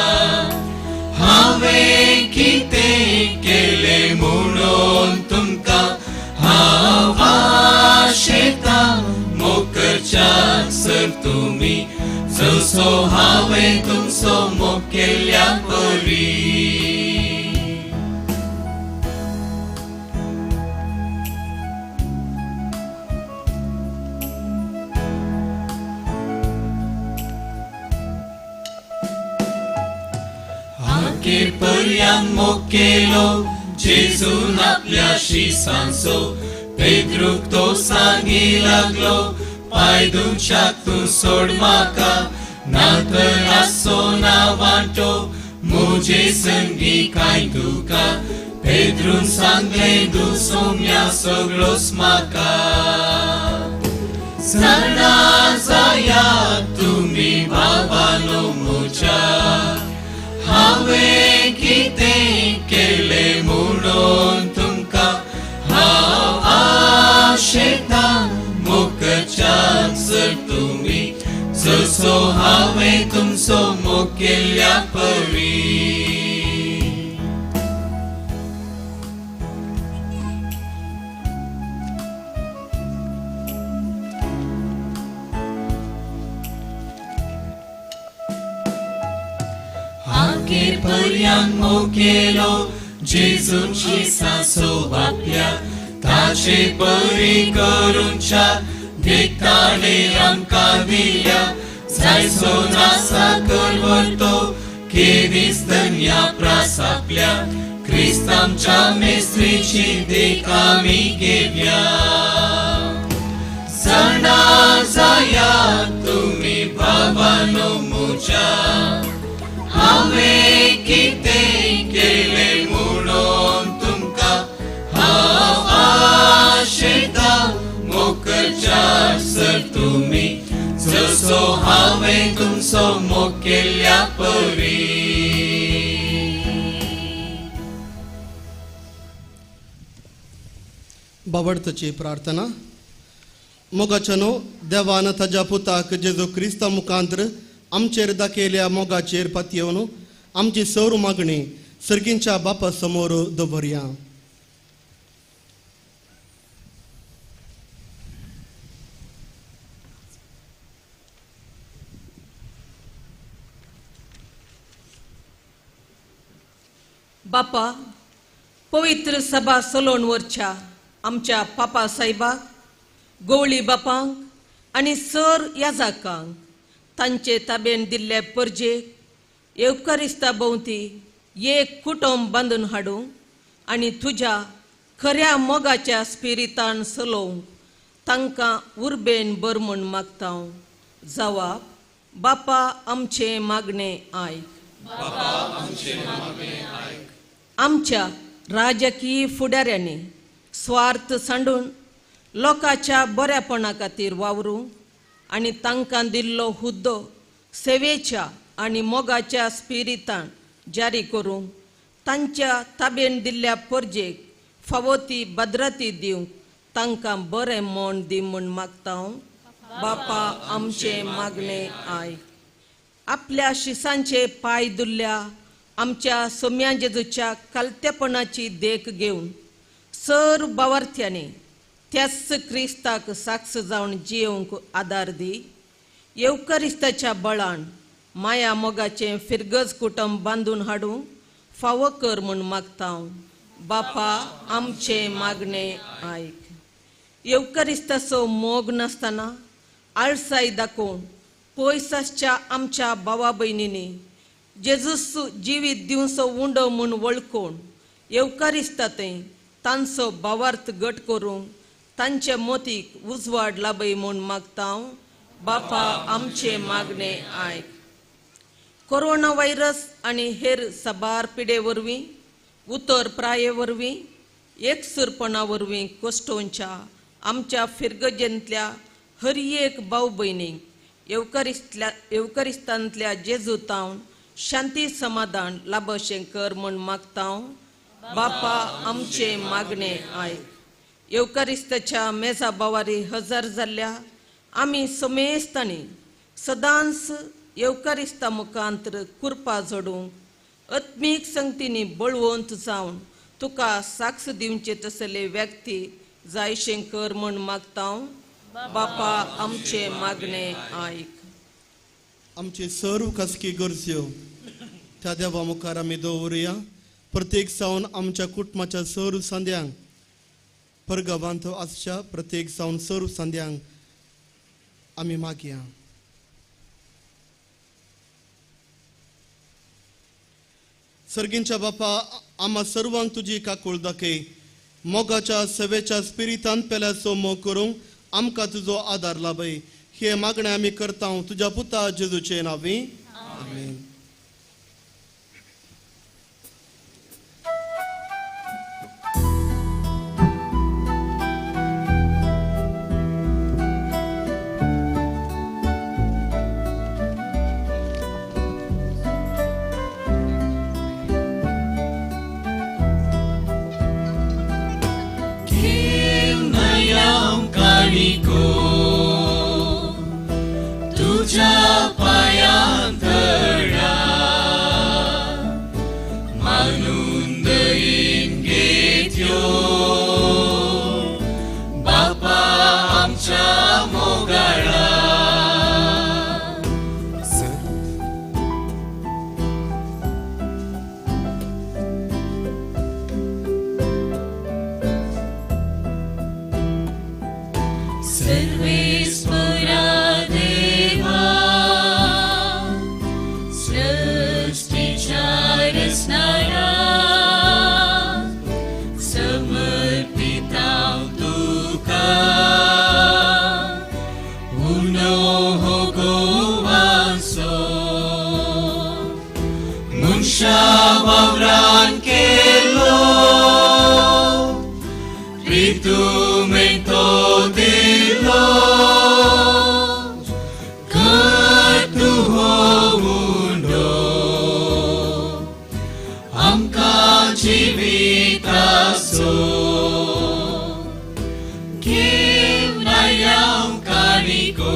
हांवें कितें केलें म्हणून तुमकां हांव आशेतां मोग करच्याक सर तुमी, जसो हांवें तुमचो मोग केल्ल्या परी. अखेर पर्यंत मोग केलो जेजून आपल्या शिसांचो, पेद्रूक तो सांगी लागलो, पांय धुवच्याक तूं सोड म्हाका, ना तर आसचो ना वांटो म्हजे संगी कांय तुका. पेद्रून सांगलें धू सोम्या सगळोच म्हाका. सदा जायात तुमी बाबानो म्हज्या, हांवें कितें केलें म्हणून तुमकां हांव आशेतां मोग करच्याक सर तुमी, जसो हांवें तुमचो मोग केल्ल्या परी. मेर पर्यांत मोग केलो जेजून शिसांचो आपल्या ताचे परी करूंच्या देख ताणें आमकां दिल्या जायसो नासा करवतो केदीस धन्या प्रास आपल्या क्रिस्त आमच्या मेस्त्रीची देख आमी घेवया. जाणा जाया तुमी भावानो म्हज्या हांवें कितें केलें म्हणून तुमकां हांव आशेतां मोग करच्या सर तुमी जसो हांवें तुमचो मोग केल्ल्या परी. बाबडतची प्रार्थना. मोगाच्या न्हू देवान ताज्या पुताक जेजू क्रिस्ता मुखांतर आमचेर दाखयल्या मोगाचेर पातयेवन आमची सौर मागणी सर्गींच्या बापा समोर दवरया. बापा, पवित्र सभा सलोन वरच्या आमच्या पापा साहेबाक, गोवळी बापांक आनी सर याजाकांक तांचे ताबेन दिल्ले परजेक येवकारिस्ता भोंवती एक कुटुंब बांदून हाडूंक आनी तुज्या खऱ्या मोगाच्या स्पिरितान चलोवंक तांकां उर्बेन बर म्हूण मागता. जवाब बापा आमचें मागणें आयक. आमच्या राजकीय फुडाऱ्यांनी स्वार्थ सांडून लोकांच्या बऱ्यापणा खातीर वावरूंक आनी तांकां दिल्लो हुद्दो सेवेच्या आनी मोगाच्या स्पिरितान जारी करूंक तांच्या ताबेन दिल्ल्या परजेक फावो ती भद्रती दिवंक तांकां बरें मन दी म्हूण मागता. बापा आमचें मागणें आयक. आपल्या शिसांचे पांय दुल्ल्या आमच्या सोम्या जेजूच्या कालतेपणाची देख घेवन सर बावार्थ्यांनी त्याच क्रिस्ताक साक्ष जावन जियोवंक आदार दी. येवकारिस्ताच्या बळान माया मोगाचें फिरगज कुटुंब बांदून हाडूंक फावो कर म्हूण मागता. बापा आमचें मागणें आयक. येवकारिस्ताचो मोग नासतना आळसाय दाखोवन पयस आसच्या आमच्या भावा भयणींनी जेजूस जिवीत दिवचो उंडो म्हूण वळखून येवकारिस्ता थंय तांचो भावार्थ घट करूंक तांचे मोतीक उजवाड लाभय म्हूण मागता. बापा आमचें मागणें आयक. कोरोना व्हायरस आनी हेर साबार पिडे वरवीं, उतर प्राये वरवीं, एकसुरपणा वरवीं कश्टोंच्या आमच्या फिरगजेंतल्या हर एक भाव भयणींक येवकारिस्तांतल्या जेजू तावन शांती समाधान लाभशें कर म्हूण मागता. बापा आमचें मागणें आयक. येवकारिस्ताच्या मेजा बावारी हजर जाल्ल्या आमी समेस्तांनी सदांच येवकारिस्ता मुखांतर कुरपा जोडूंक आत्मीक संगतींनी बळवंत जावन तुका साक्ष दिवचे तसले व्यक्ती जायशें कर म्हूण मागता. बापा आमचें मागणें आयक. आमची सर्व खासगी गरज्यो त्या देवा मुखार आमी दवरुया. प्रत्येक सावन आमच्या कुटुंबाच्या सर्व संद्यांक परगावांत आसच्या प्रत्येक सावन सर्व संद्यांक आमी मागया. सर्गींच्या बापा, आमा सर्वांक तुजी काकूळ दाखय. मोगाच्या सेवेच्या स्पिरितान पेल्याचो मोग करूंक आमकां तुजो आदार लाभय. हे मागणें आमी करता तुज्या पुता जेजूचे नांवी. आमेन. तुझ्या पायांत धरा मानून दयेन घेत्यो बापा आमच्या मोगाळा. जिविताचो घेवन आयल्या काणिको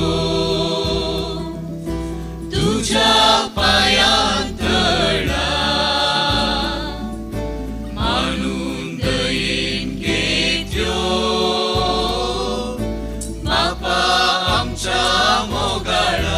तुज्या पांयां तळा मानून दयेन घेत्यो बापा आमच्या मोगाळा.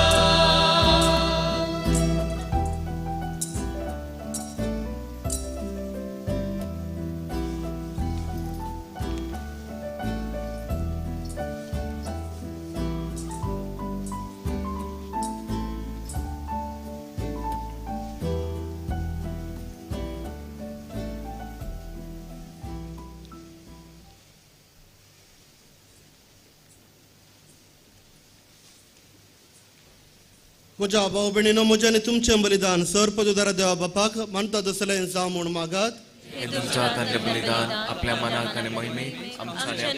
म्हज्या भाव भयणीनो, म्हजें आनी तुमचें बलिदान सर पदुदारा देवा बापाक मानता तसलें जावं म्हूण मागात. तुमच्या हातांतलें बलिदान आपल्या मनाक आनी महिमेक आमच्या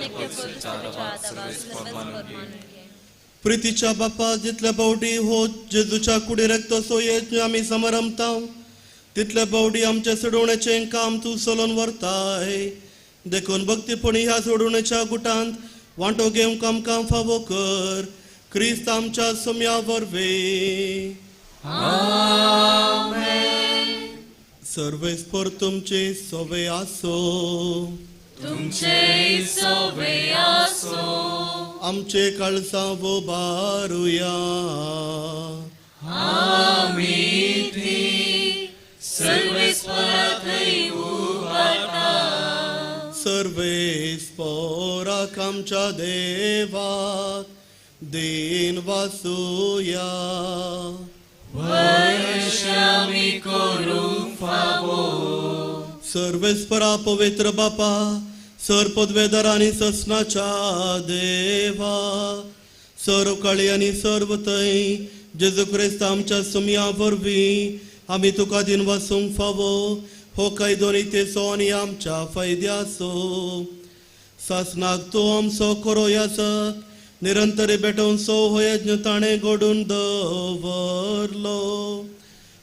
प्रितीच्या बापा, जितले फावटी हो जेजूच्या कुडी रक्तसो यज्ञ आमी समारंभता तितले फावटी आमच्या सोडवण्याचें काम तूं चलोवन व्हरताय. देखून भक्तीपणी ह्या सोडवण्याच्या गुटांत वांटो घेवंक आमकां फावो कर, क्रिस्त आमच्या सोम्या वरवीं. सर्वेस्पर तुमचे सोवे आसो, तुमचे सोवे आसो. आमचे काळसां उबारुया. आमी ती सर्वेस्परा थंय उबारता. सर्वेस्पराक आमच्या देवाक then वासुया. वर्षामी करूंक फावो. सर्वेस्परा पवित्र बापा, सर पदवेदार आनी ससनाच्या देवा, सर्व काळी आनी सर्व थंय जेजू क्रिस्त आमच्या सुमया वरवीं आमी तुका दिन वासूंक फावो. हो कायदो नितेचो आनी आमच्या फायद्याचो. सासनाक तूं आमचो करो याचक निरंतर भेटोवन सो हो यज्ञ ताणें घडून दवरलो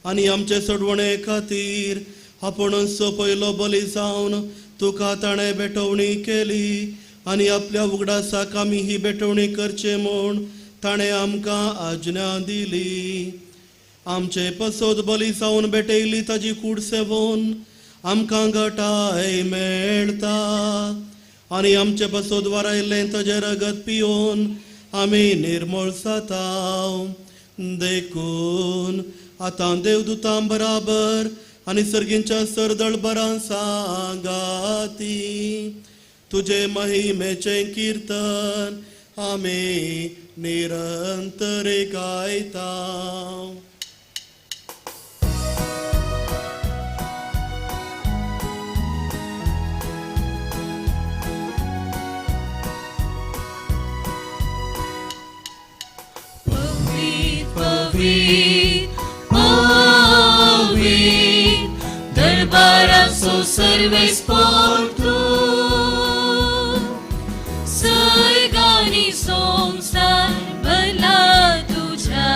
आनी आमचे सोडवणे खातीर आपूणच पयलो बली जावन तुका ताणें भेटवणी केली आनी आपल्या उगडासाक आमी ही भेटवणी करचे म्हूण ताणें आमकां आज्ञा दिली. आमचे पसोद बली जावन भेटयली ताजी कूड सेवोन आमकां घटाय मेळटा आनी आमचे पसोद वारायल्लें ताजें रगत पिवन आमी निर्मळ जाता. देखून आतां देवदूतां बराबर आनी सर्गींच्या सरदळ बरां सांगाती तुजे महिमेचें किर्तन आमी निरंतर गायता. पवित्र पवित्र दरबाराचो सर्वेस्पर तूं, सर्गानी संवसार भरला तुज्या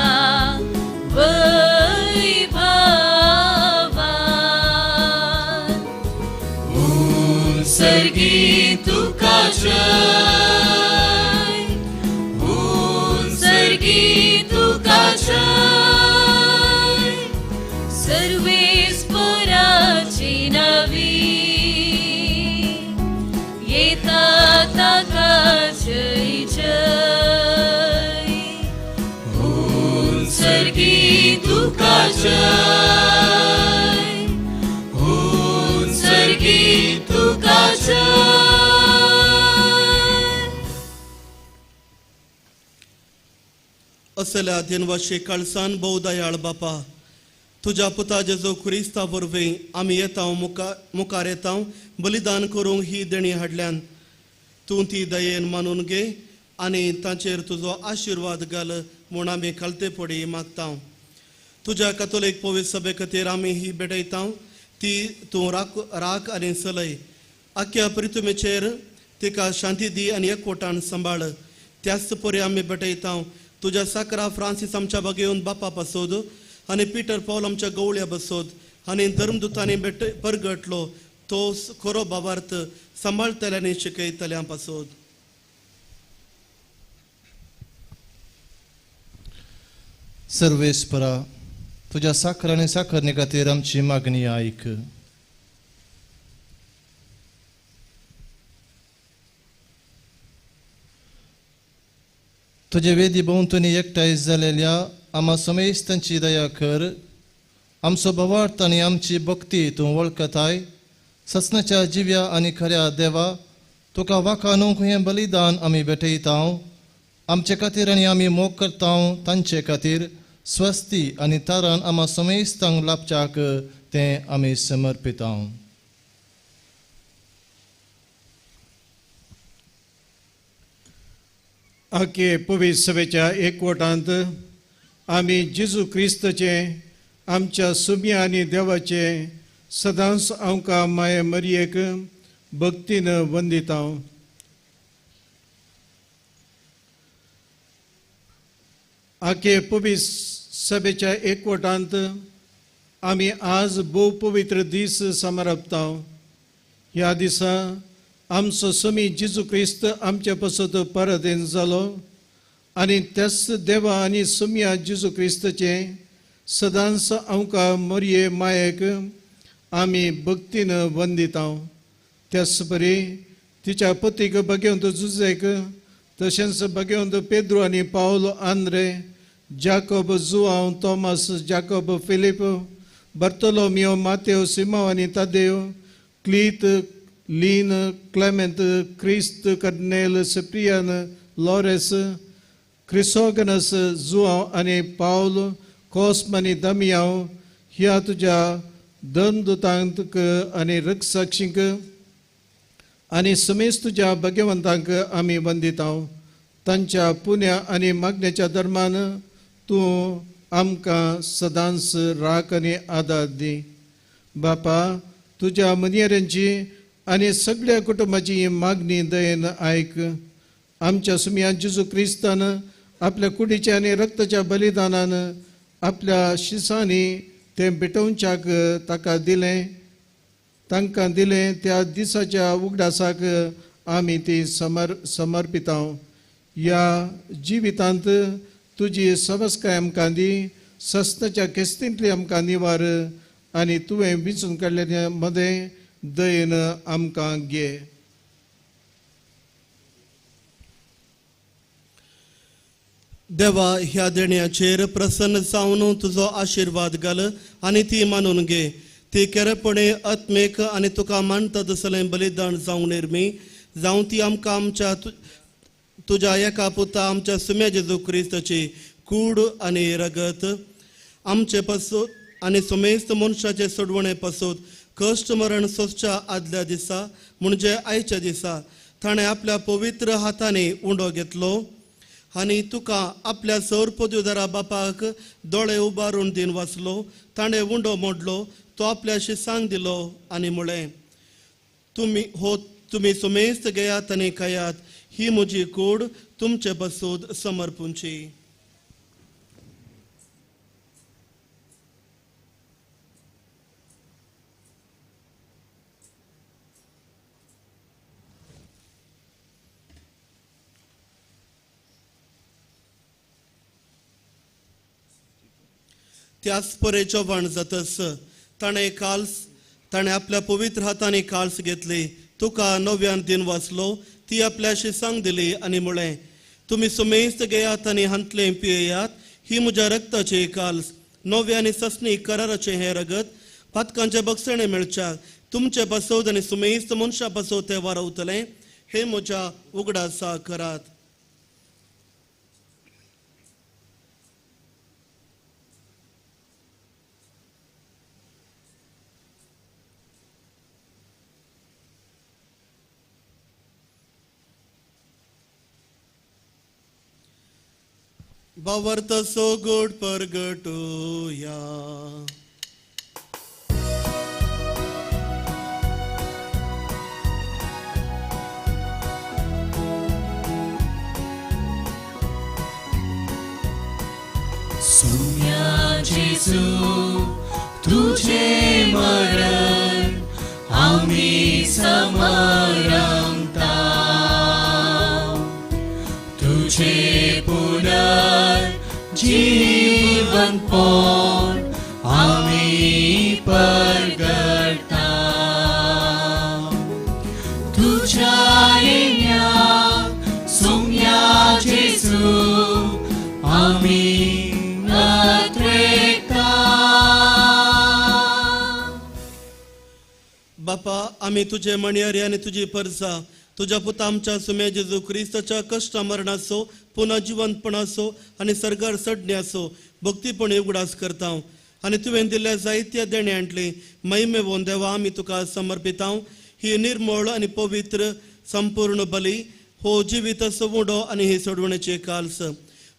वैभवान. सर्गी तुका जय, सर्गी तुका जय, सर्वेस्पराची नवी येता ताका जय जय. सर्गी तुका जय, सर्गी तुका जय. असल्या दिनवाशी काळसान भोव दयाळ बापा, तुज्या पुता जेजू क्रिस्ता वरवीं आमी येता मुखार येता बलिदान करूंक ही देणी हाडल्यान. तूं ती दयेन मानून घे आनी तांचेर तुजो आशिर्वाद घाल म्हूण आमी खालते पडी मागता. तुज्या कथोलीक पवित्र सभे खातीर आमी ही भेटयता ती तूं राख राख आनी चलय. आख्या प्रितुमेचेर तिका शांती दी आनी एकवटान सांबाळ. त्याच परी आमी भेटयता तुज्या साकरा फ्रांसीस आमच्या बागेवन बापा पासोद आनी पीटर पावल आमच्या गवळ्या बसोद आनी धर्मदुतांनी भेट परगटलो तो खरो भावार्थ सांबाळटल्या आनी शिकयतल्यां पासत. सर्वेस्परा, तुज्या साखर आनी साखरणी खातीर आमची मागणी आयक. तुजे वेदी भोंवतणी एकठांय जालेल्या आमा समेस्तांची दया कर. आमचो भावार्थ आनी आमची भक्ती तूं वळखताय. ससनाच्या जिव्या आनी खऱ्या देवा, तुका वाखाणूंक हें बलिदान आमी भेटयता. आमचे खातीर आनी आमी मोग करता तांचे खातीर स्वस्ती आनी तारण आमा समेस्तांक लाभच्याक तें आमी समर्पिता. आखे पवित्र सभेच्या एकवटांत आमी जेजू क्रिस्ताचें आमच्या सुम्या आनी देवाचें सदांच आमकां माये मरयेक भक्तीन वंदिता. आखे पवित्र सभेच्या एकवटांत आमी आज भोव पवित्र दीस समारपता. ह्या दिसा आमचो समी जेजू क्रिस्त आमचे पासत परदेन जालो आनी त्याच देवा आनी सुम्या जेजू क्रिस्ताचें सदांच आमकां मरये मायेक आमी भक्तीन वंदिता. त्याच परी तिच्या पतीक भगवंत जुजेक तशेंच भगवंत पेद्रू आनी Paul Andre Jacob Joao Thomas Jacob Philip Bartolomeo Mateo Simao आनी तादेव क्लीत लीन क्लेमेंत क्रिस्त कर्नेल सिप्रियन लॉरेस क्रिसोगनस जुआव आनी पावल कोस्म आनी दमियाव ह्या तुज्या धर्मदूतांक आनी रक्षाक्षींक आनी समेस्त तुज्या भगवंतांक आमी वंदिता. तांच्या पुण्या आनी मागण्याच्या धर्मान तूं आमकां सदांच राख आनी आदार दी. बापा, तुज्या मनयेरांची आनी सगळ्या कुटुंबाची मागणी दयेन आयक. आमच्या सुम्या जेजू क्रिस्तान आपल्या कुडीच्या आनी रक्ताच्या बलिदानान आपल्या शिसांनी तें भेटोवच्याक ताका दिलें तांकां दिलें. त्या दिसाच्या उगडासाक आमी ती समर्पिता. ह्या जिवितांत तुजी सवस्काय आमकां दी, सस्ताच्या केस्तींतली आमकां निवार आनी तुवें विंचून काडलेल्या मदें दयेन आमकां घे. देवा, ह्या देण्याचेर प्रसन्न जावन तुजो आशिर्वाद घाल आनी ती मानून घे. ती केरेपणे आत्मेक आनी तुका मानता तसलें बलिदान जावंक निर्मी जावं. ती आमकां आमच्या तुज्या एका पुता आमच्या सुम्या जेजू क्रिस्ताची कूड आनी रगत आमचे पासून आनी सुमेस्त मनशाचे सोडवणे पासून कश्ट मरण सोंसच्या आदल्या दिसा म्हणजे आयच्या दिसा ताणें आपल्या पवित्र हातांनी उंडो घेतलो आनी तुका आपल्या सौर पदवीधरा बापाक दोळे उबारून दिन वाचलो. ताणें उंडो मोडलो, तो आपल्या शिसांक दिलो आनी म्हळें, तुमी सुमेस्त घेयात आनी खायात, ही म्हजी कूड तुमचे पासून समर्पूंची. त्याच परे जेवण जातस ताणें आपल्या पवित्र हातांनी काल्स घेतली, तुका नव्यान दिन वाचलो, ती आपल्या शिसांक दिली आनी म्हळें, तुमी सुमेस्त घेयात आनी हांतलें पियेयात, ही म्हज्या रक्ताची काल्स, नव्या आनी ससनी कराराचें हें रगत पातकांचे बक्षणे मेळच्या तुमचे पासत आनी सुमेस्त मनशा पासत तें वारवतलें. हे म्हज्या उगडासा करात. बावर्त सोगोड परगटोया. सुम्या जेजू तुझे मरण आमी समरंता तुझे पुनर्जीवनपण आमी परगटा तुझ्या येण्या सुम्या जेजू आमी अत्रेकता. बापा आमी तुझे मणयारी आनी तुजी परसा तुज्या पुता आमच्या सुम्या जेजू क्रिस्ताच्या कश्ट मरणाचो पुनः जिवंतपणाचो आनी सर्गार चडण्याचो भक्तीपण उगडास करता आनी तुवें दिल्ल्या जायत्या देण्यांतली महिमे वोन देवा आमी तुका समर्पिता. ही निर्मळ आनी पवित्र संपूर्ण बली हो जिविताचो उडो आनी ही सोडवणेचे काल्स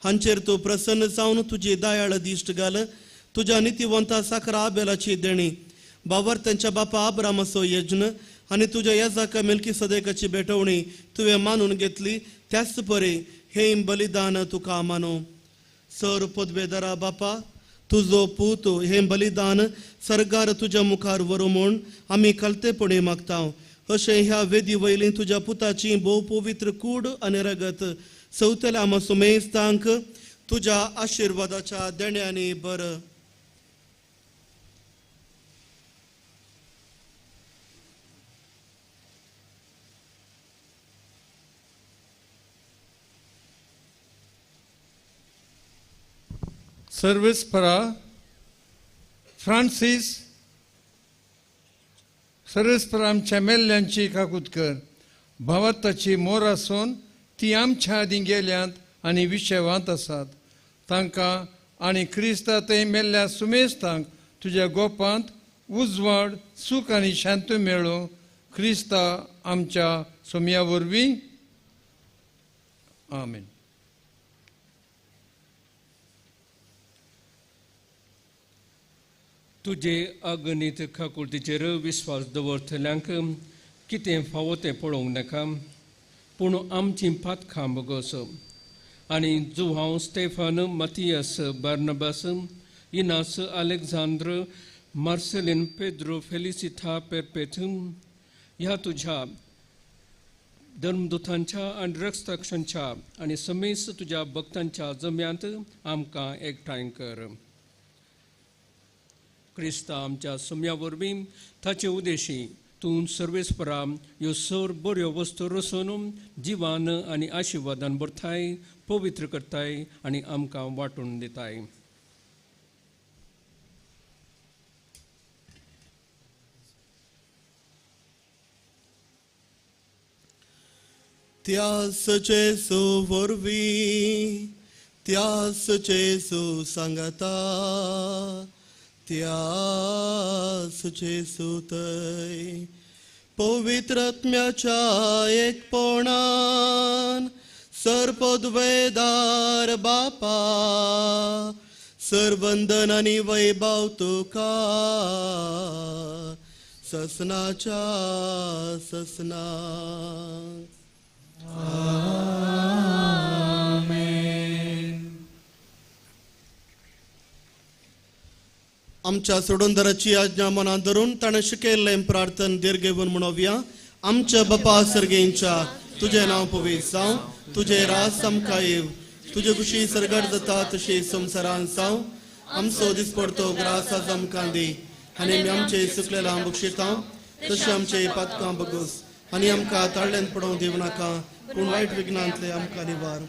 हांचेर तूं प्रसन्न जावन तुजी दयाळ दिश्ट घाल. तुज्या नितीवंता साखरा आबेलाची देणी बाबर त्यांच्या बापा आब्रामाचो यज्ञ आनी तुज्या याजाका मेलकी सदेकाची भेटवणी तुवें मानून घेतली त्याच परी हे बलिदान तुका मानू. सर पदवेदारा बापा तुजो पूत हे बलिदान सरगार तुज्या मुखार व्हरू म्हूण आमी कलतेपणी मागता. अशें ह्या वेदी वयली तुज्या पुताची भोव पवित्र कूड आनी रगत सवतल्या आमा सुमेस्तांक तुज्या आशिर्वादाच्या देण्यांनी बरं. सर्वेस्परा फ्रांसीस सर्वेस्परा आमच्या मेल्ल्यांची काकूत कर. भावार्थाची मोर आसून ती आमच्या आदीं गेल्यांत आनी विशेवांत आसात. तांकां आनी क्रिस्ता थंय मेल्ल्या सुमेस्तांक तुज्या गोपांत उजवाड सूख आनी शांती मेळूं क्रिस्ता आमच्या सोम्या वरवीं. आमेन. तुजे अगणीत काकुळतीचेर विस्वास दवरतल्यांक कितें फावो तें पळोवंक नाका पूण आमचीं पातकां भोगोस आनी Joao Stefan Mathias Barnabas Inas Alexandra Marcelin Pedro Felicita Perpetua ह्या तुज्या धर्मदूतांच्या आनी रक्ताक्षांच्या आनी समेस्त तुज्या भक्तांच्या जम्यांत आमकां एकठांय कर. क्रिस्ता आमच्या सोम्या वरवीं ताचे उदेशी तूं सर्वेस्परा ह्यो सर बऱ्यो वस्तू रसून जिवान आनी आशिर्वादान भरताय पवित्र करताय आनी आमकां वांटून दिताय. त्यास जेजू वरवीं त्यास जेजू सांगता त्यास जेजू थंय पवित्र आत्म्याच्या एकपणान सर्पद्वेदार बापा सरवंदन आनी वैभव तुका ससनाच्या ससना. आमच्या सोडूनदाराची आज्ञा मनात धरून ताणें शिकयल्लें प्रार्थन दीर्घ घेवन म्हणोवया. आमच्या बापा सर्गेंच्या तुजें नांव पवित्र जावं, तुजें राज आमकां येव, तुजे खुशी सर्गार जाता तशी संवसारांत जावं. आमचो दिसपडतो ग्रास आज आमकां दी आनी आमी आमचे चुकलेलां बक्षिता तशें आमचे पातकां बगोस आनी आमकां ताळ्यान पडोवंक दिवं नाका पूण वायट विघ्नांतले आमकां निवार.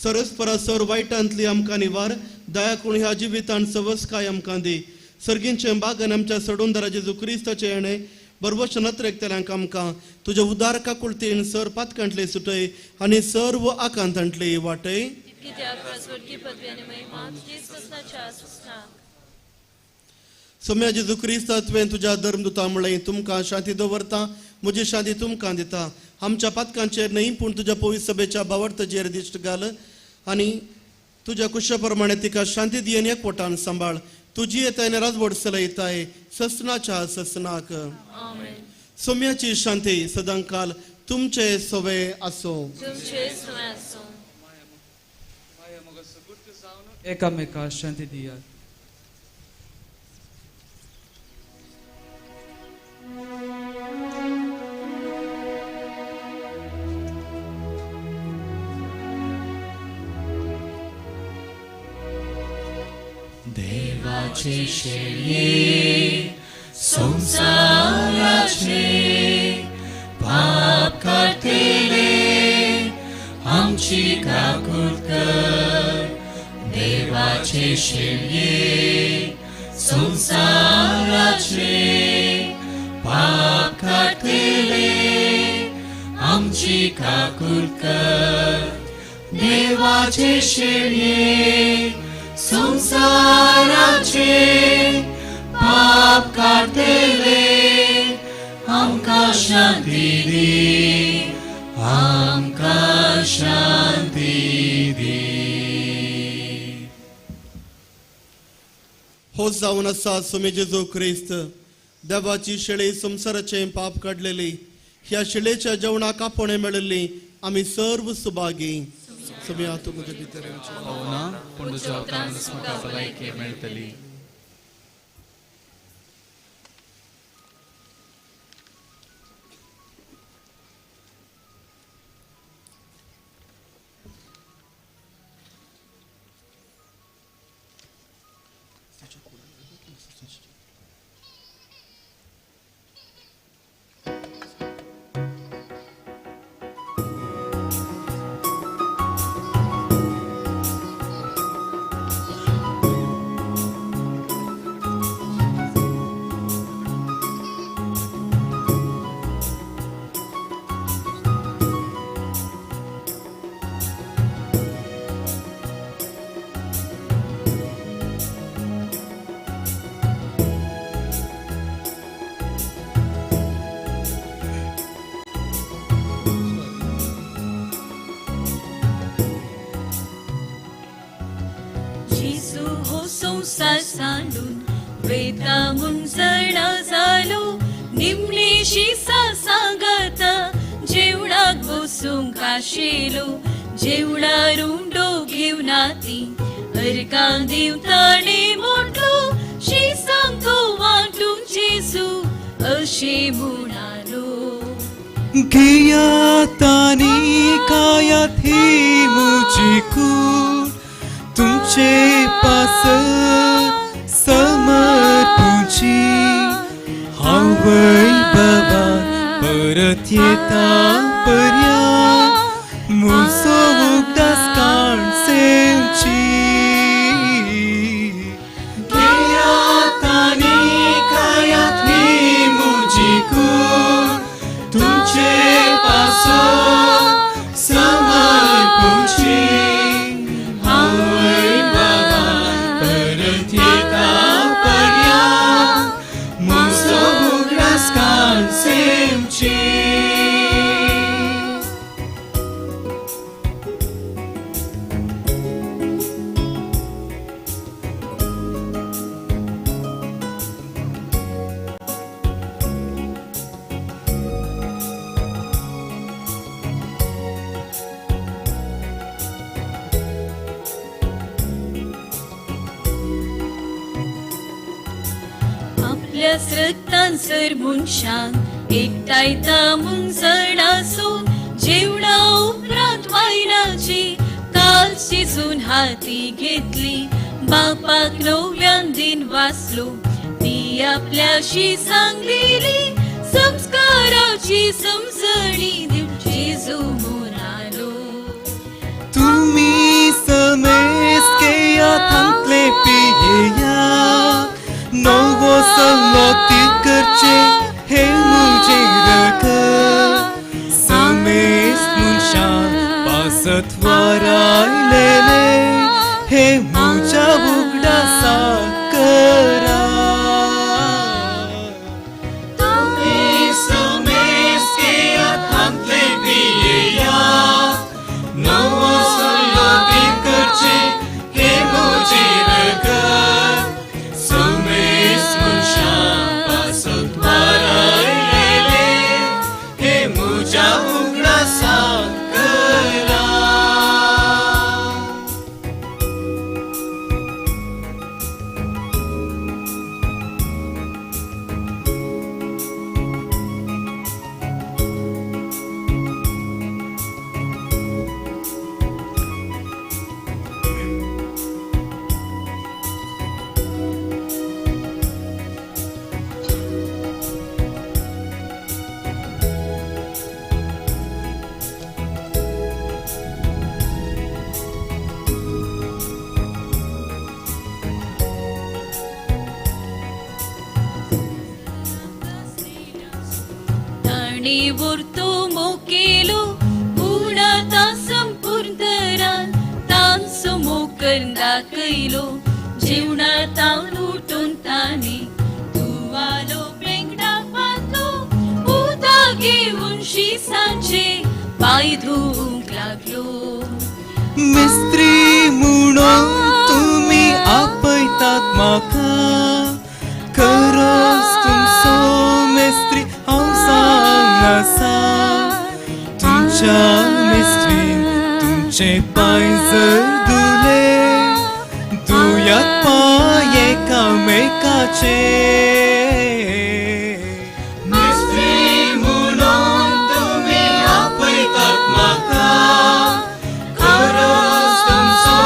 सरस परसर वायटांतली आमकां निवार, दया करून ह्या जिवितांत सवसकाय आमकां दी. सर्गींचे बागन आमच्या सडूनदारा जेजू क्रिस्ताचे येणे बरवश नत्रेकतल्यांक आमकां तुज्या उदार काकुळतीन सर पातकांतले सुटय आनी सर्व आकांतांतले वाटय. सोम्या जेजू क्रिस्ता तुवें तुज्या धर्मदूता म्हणलें तुमकां शांती दवरता, म्हजी शांती तुमकां दिता. आमच्या पातकांचेर न्हय पूण तुज्या पवित्र सभेच्या भावार्थाचेर दिश्ट घाल आनी तुज्या कुशा प्रमाणे तिका शांती दी आनी एकवटान सांबाळ. तुजी येताय राजवट चलयताय ससनाच्या ससनाक. सोम्याची शांती सदांकाल तुमचे सवे आसो. एकामेका शांती दियात. देवाचे शेळये संवसाराचे पाप काडटले आमची काकूट कर देवाचे शेळये संवसाराचे पाप काडटले आमची काकूट कर देवाचे शेळये संवसाराचे पाप काडटले आमकां शांती दी आमकां शांती दी. हो जावन आसा सुमी जेजू क्रिस्त देवाची शेळी संवसाराचें पाप काडलेली ह्या शेळेच्या जेवणाक आपोवणें मेळिल्ली आमी सर्व सुभागी. सुम्या तूं म्हजे भितर येवचें ना पूण तुज्या उपरांत म्हाका भलायकी मेळटली. संसार सांडून वेता मुंजणा जालो निमणेशी सांगाता जेवणाक बसूंक आशिल्लो जेवणार उंडो घेवन ती अर्कां दिवताणे मोटलो शिसांक तो वांटून जेजू अशें म्हणालो. घेयात आनी खायात ही म्हजी कूड तुमचे पासत समर्पुची हांवय बाबा परत येता पर्यांत म्हजो उगडास काणसेवची. घेयात आनी खायात ही म्हजी कूड तुमचे पासत समर्पुची रक्तांसर मनशान एकठांयता मुंजण आसून जेवणा उपरांत वायनाची काल शिजून हाती घेतली बापाक नव्यान दिन वाचलो ती आपल्याशी सांगलेली संस्काराची समजणी दिवन जेजू म्हणालो. तुमी समेस घेयात हांतले पियेया नवो सल्लो ती करचे हे म्हजें रगत समेस मनशां पासत वारायलेले हे म्हज्या उगडासाक करा. तुमी समेस घेयात हांतले पियेयात नवो सल्लो ती करचे हे म्हजें रगत उगडासाक करा. ताणे वरतो मोग केलो पूण आतां संपूर्ण तरान तांचो मोग करून दाखयलो जेवणा तावन उठून ताणे तुवालो पेंगडाक बांदलो उदक घेवन शिसाचे पांय धुवंक लागलो. मिस्त्री म्हणून तुमी आपयतात म्हाका, खरोच तुमचो मिस्त्री हांव जावन आसा. तुमच्या मिस्त्रीन तुमचे पांय जर धुले, धुयात पांय एकामेकाचे. मिस्त्री म्हणून तुमी आपयतात म्हाका, खरोच तुमचो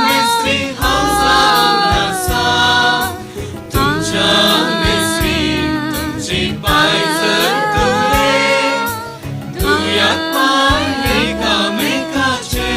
मिस्त्री हांव जावन आसा. तुमच्या मिस्त्रीन तुमचे पांय जर धुले, धुयात पांय एकामेकाचे.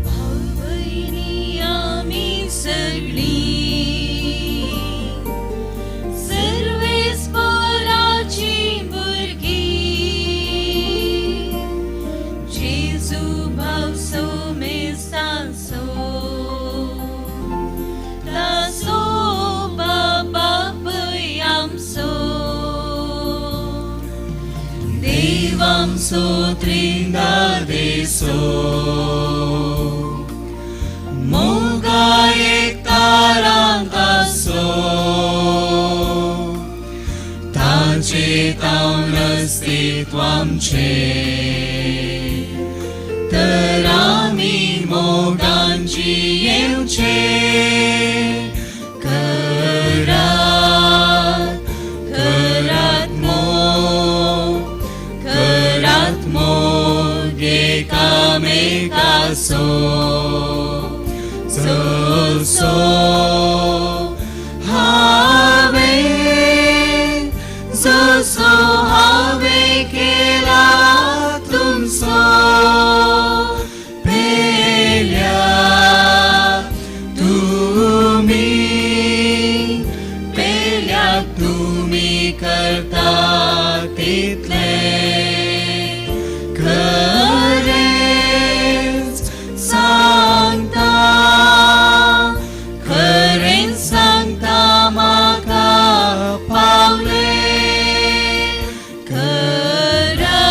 भाव-भयणी आमी सगळीं सर्वेस्पराची भुरगीं, जेजू भावसो मेस्तांचो ताचो बापूय आमचो, देव आमचो त्रिंदादेसो, मोगा एकतारांत आसो, ताचे तावन अस्तित्व आमचें, तर आमी मोगान जियेवचें. करात करात मोग, करात मोग एकामेकाचो, जसो हांवें, जसो हांवें केला तुमचो पेल्या तुमी, पेल्या तुमी करता तितलें. खरेंच सांगता, खरेंच सांगता म्हाका पावलें. करात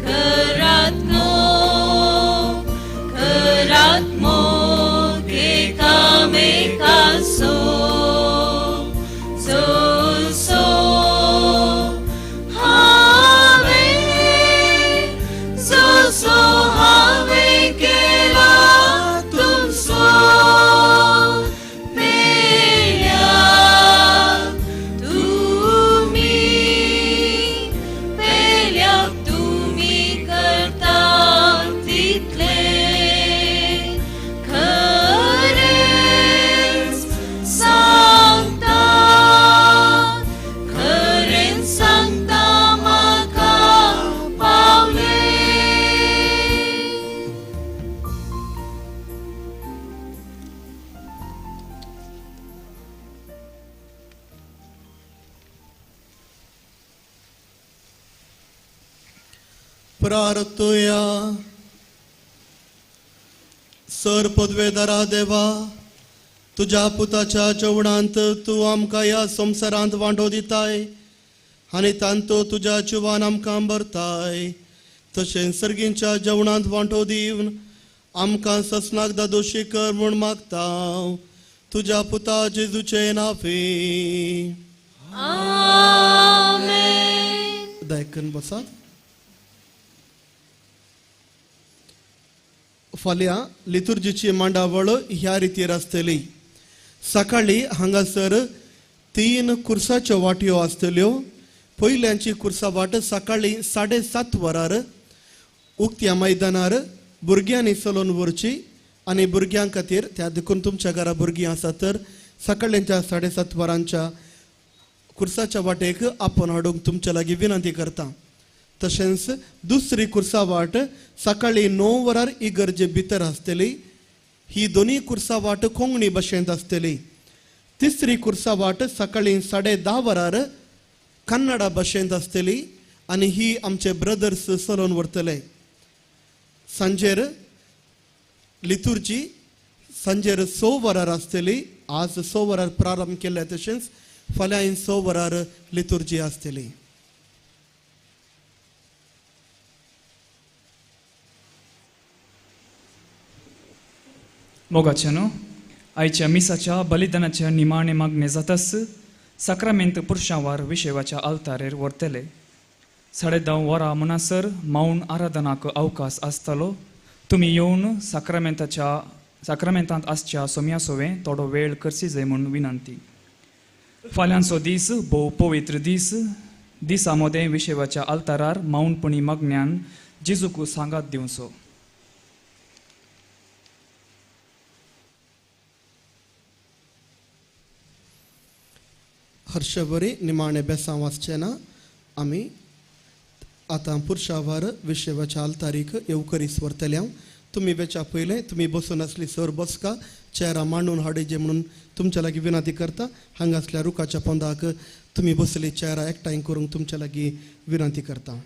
करात मोग, करात मोग एकामेकाचो, जसो हांवें, जसो हांवें केला तुमचो पेल्या तुमी, पेल्या तुमी करता तितलें. खरेंच सांगता, खरेंच सांगता म्हाका पावलें. प्रार्थुया. सर पदवेदारा देवा, तुज्या पुताच्या जेवणांत तूं आमकां ह्या संवसारांत वांटो दिताय आनी तांतो तुज्या जिवान आमकां भरताय, तशेंच सर्गींच्या जेवणांत वांटो दिवन आमकां ससनाक दादोशी कर म्हूण मागता तुज्या पुता जेजूचे नाफे. आमेन. दायकन बसात. फाल्यां लितुर्जीची मांडावळ ह्या रितीर आसतली. सकाळीं हांगासर 3 कुर्साच्यो वाटयो आसतल्यो. पयल्यांची कुर्सा वाट सकाळीं 7:30 वरार उक्त्या मैदानार भुरग्यांनी चलोवन व्हरची आनी भुरग्यां खातीर त्या देखून तुमच्या घरा भुरगीं आसात तर सकाळच्या 7:30 वरांच्या कुर्साच्या वाटेक आपोवन हाडूंक तुमच्या लागीं विनंती करता. तशेंच दुसरी कुर्सा वाट सकाळीं 9 वरार इगर्जे भितर आसतली. ही दोनूय कुर्सा वाट कोंकणी भाशेंत आसतली. तिसरी कुर्सा वाट सकाळीं 10:30 वरार कन्नडा भाशेंत आसतली आनी ही आमचे ब्रदर्स चलोवन व्हरतले. सांजेर लितुर्जी सांजेर 6 वरार आसतली. आज 6 वरार प्रारंभ केल्ले तशेंच फाल्यां 6 वरार लितुर्जी आसतली. मोगाचे न्हू आयच्या मिसाच्या बलिदानाच्या निमाणे मागणे जाताच साक्रामेंत पुरशांवार विशेवाच्या आल्तारेर व्हरतले. 10:30 वरां म्हणसर मौन आराधनाक अवकाश आसतलो. तुमी येवन साक्रामेंतांत आसच्या सोम्या सोवे थोडो वेळ करची जाय म्हूण विनंती. फाल्यांचो दीस भोव पवित्र दीस. दिसा मोदें विशेवाच्या आल्तारार मौनपणी मागण्यान जेजूक सांगात दिवचो. हर्षवरी निमाणे बेसांव वाचचें ना. आमी आतां पुरशावार विशेवाच्या आल्तारीक येवकरीस व्हरतले. हांव तुमी वेच्या पयलें तुमी बसून आसली सर बसका चेरा मांडून हाडचे म्हणून तुमच्या लागीं विनंती करता. हांगासल्या रुखाच्या पोंदाक तुमी बसली चेरा एकठांय करूंक तुमच्या लागीं विनंती करता.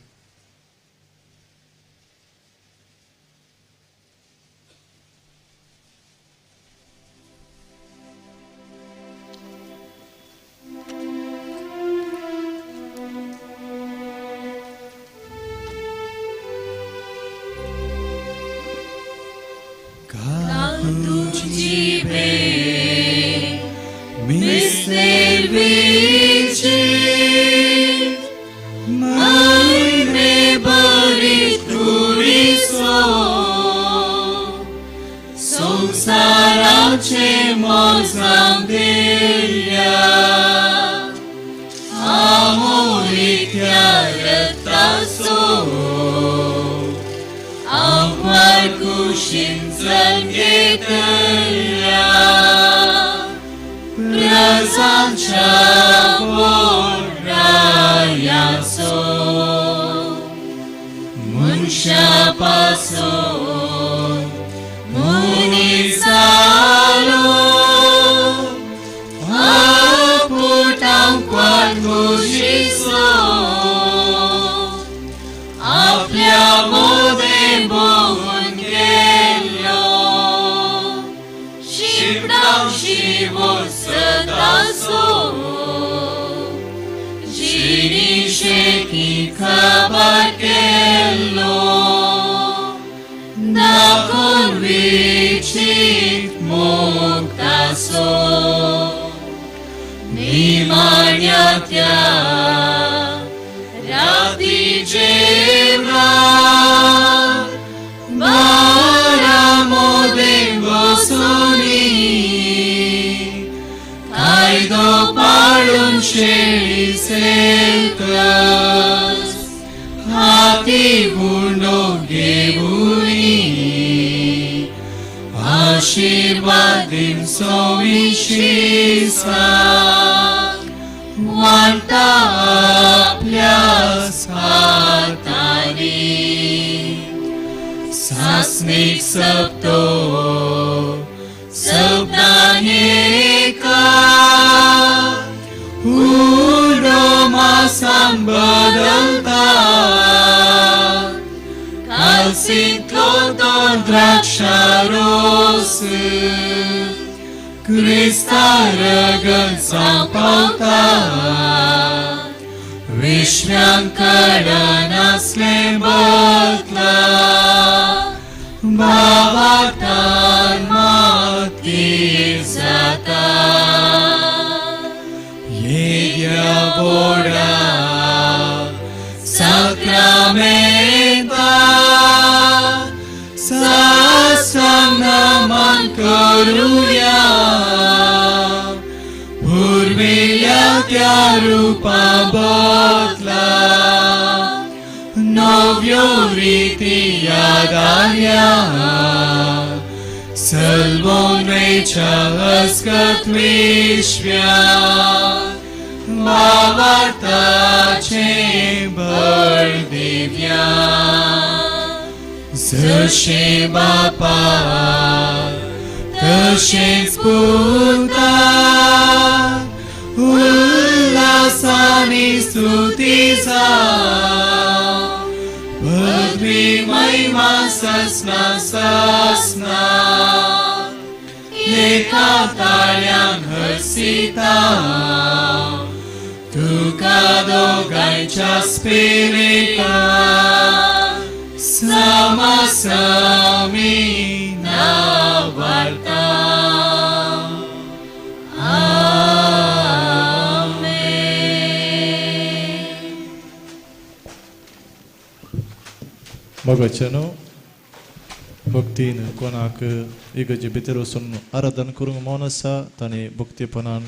Sacramenta, करुया पुर्विल्या त्या रुपा बदला नव्यो रिती यादार्या सल्वोनेच्या अस्कत विश्व्या भावार्थाचे बळ दिव्या जशें बापा तशेंच पुता उल्हासानी स्तुती जावं पदवी महिमा ससना ससना एका ताळ्यान हर्षिता तुका दोगांयच्या स्पिरिटा समसमी नावार्ता. मोगाच्यानो भक्तीन कोणाक इगर्जे भितर वचून आराधन करूंक मौन आसा ताणें भक्तीपणान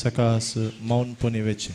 सकास मौनपणी वेचें.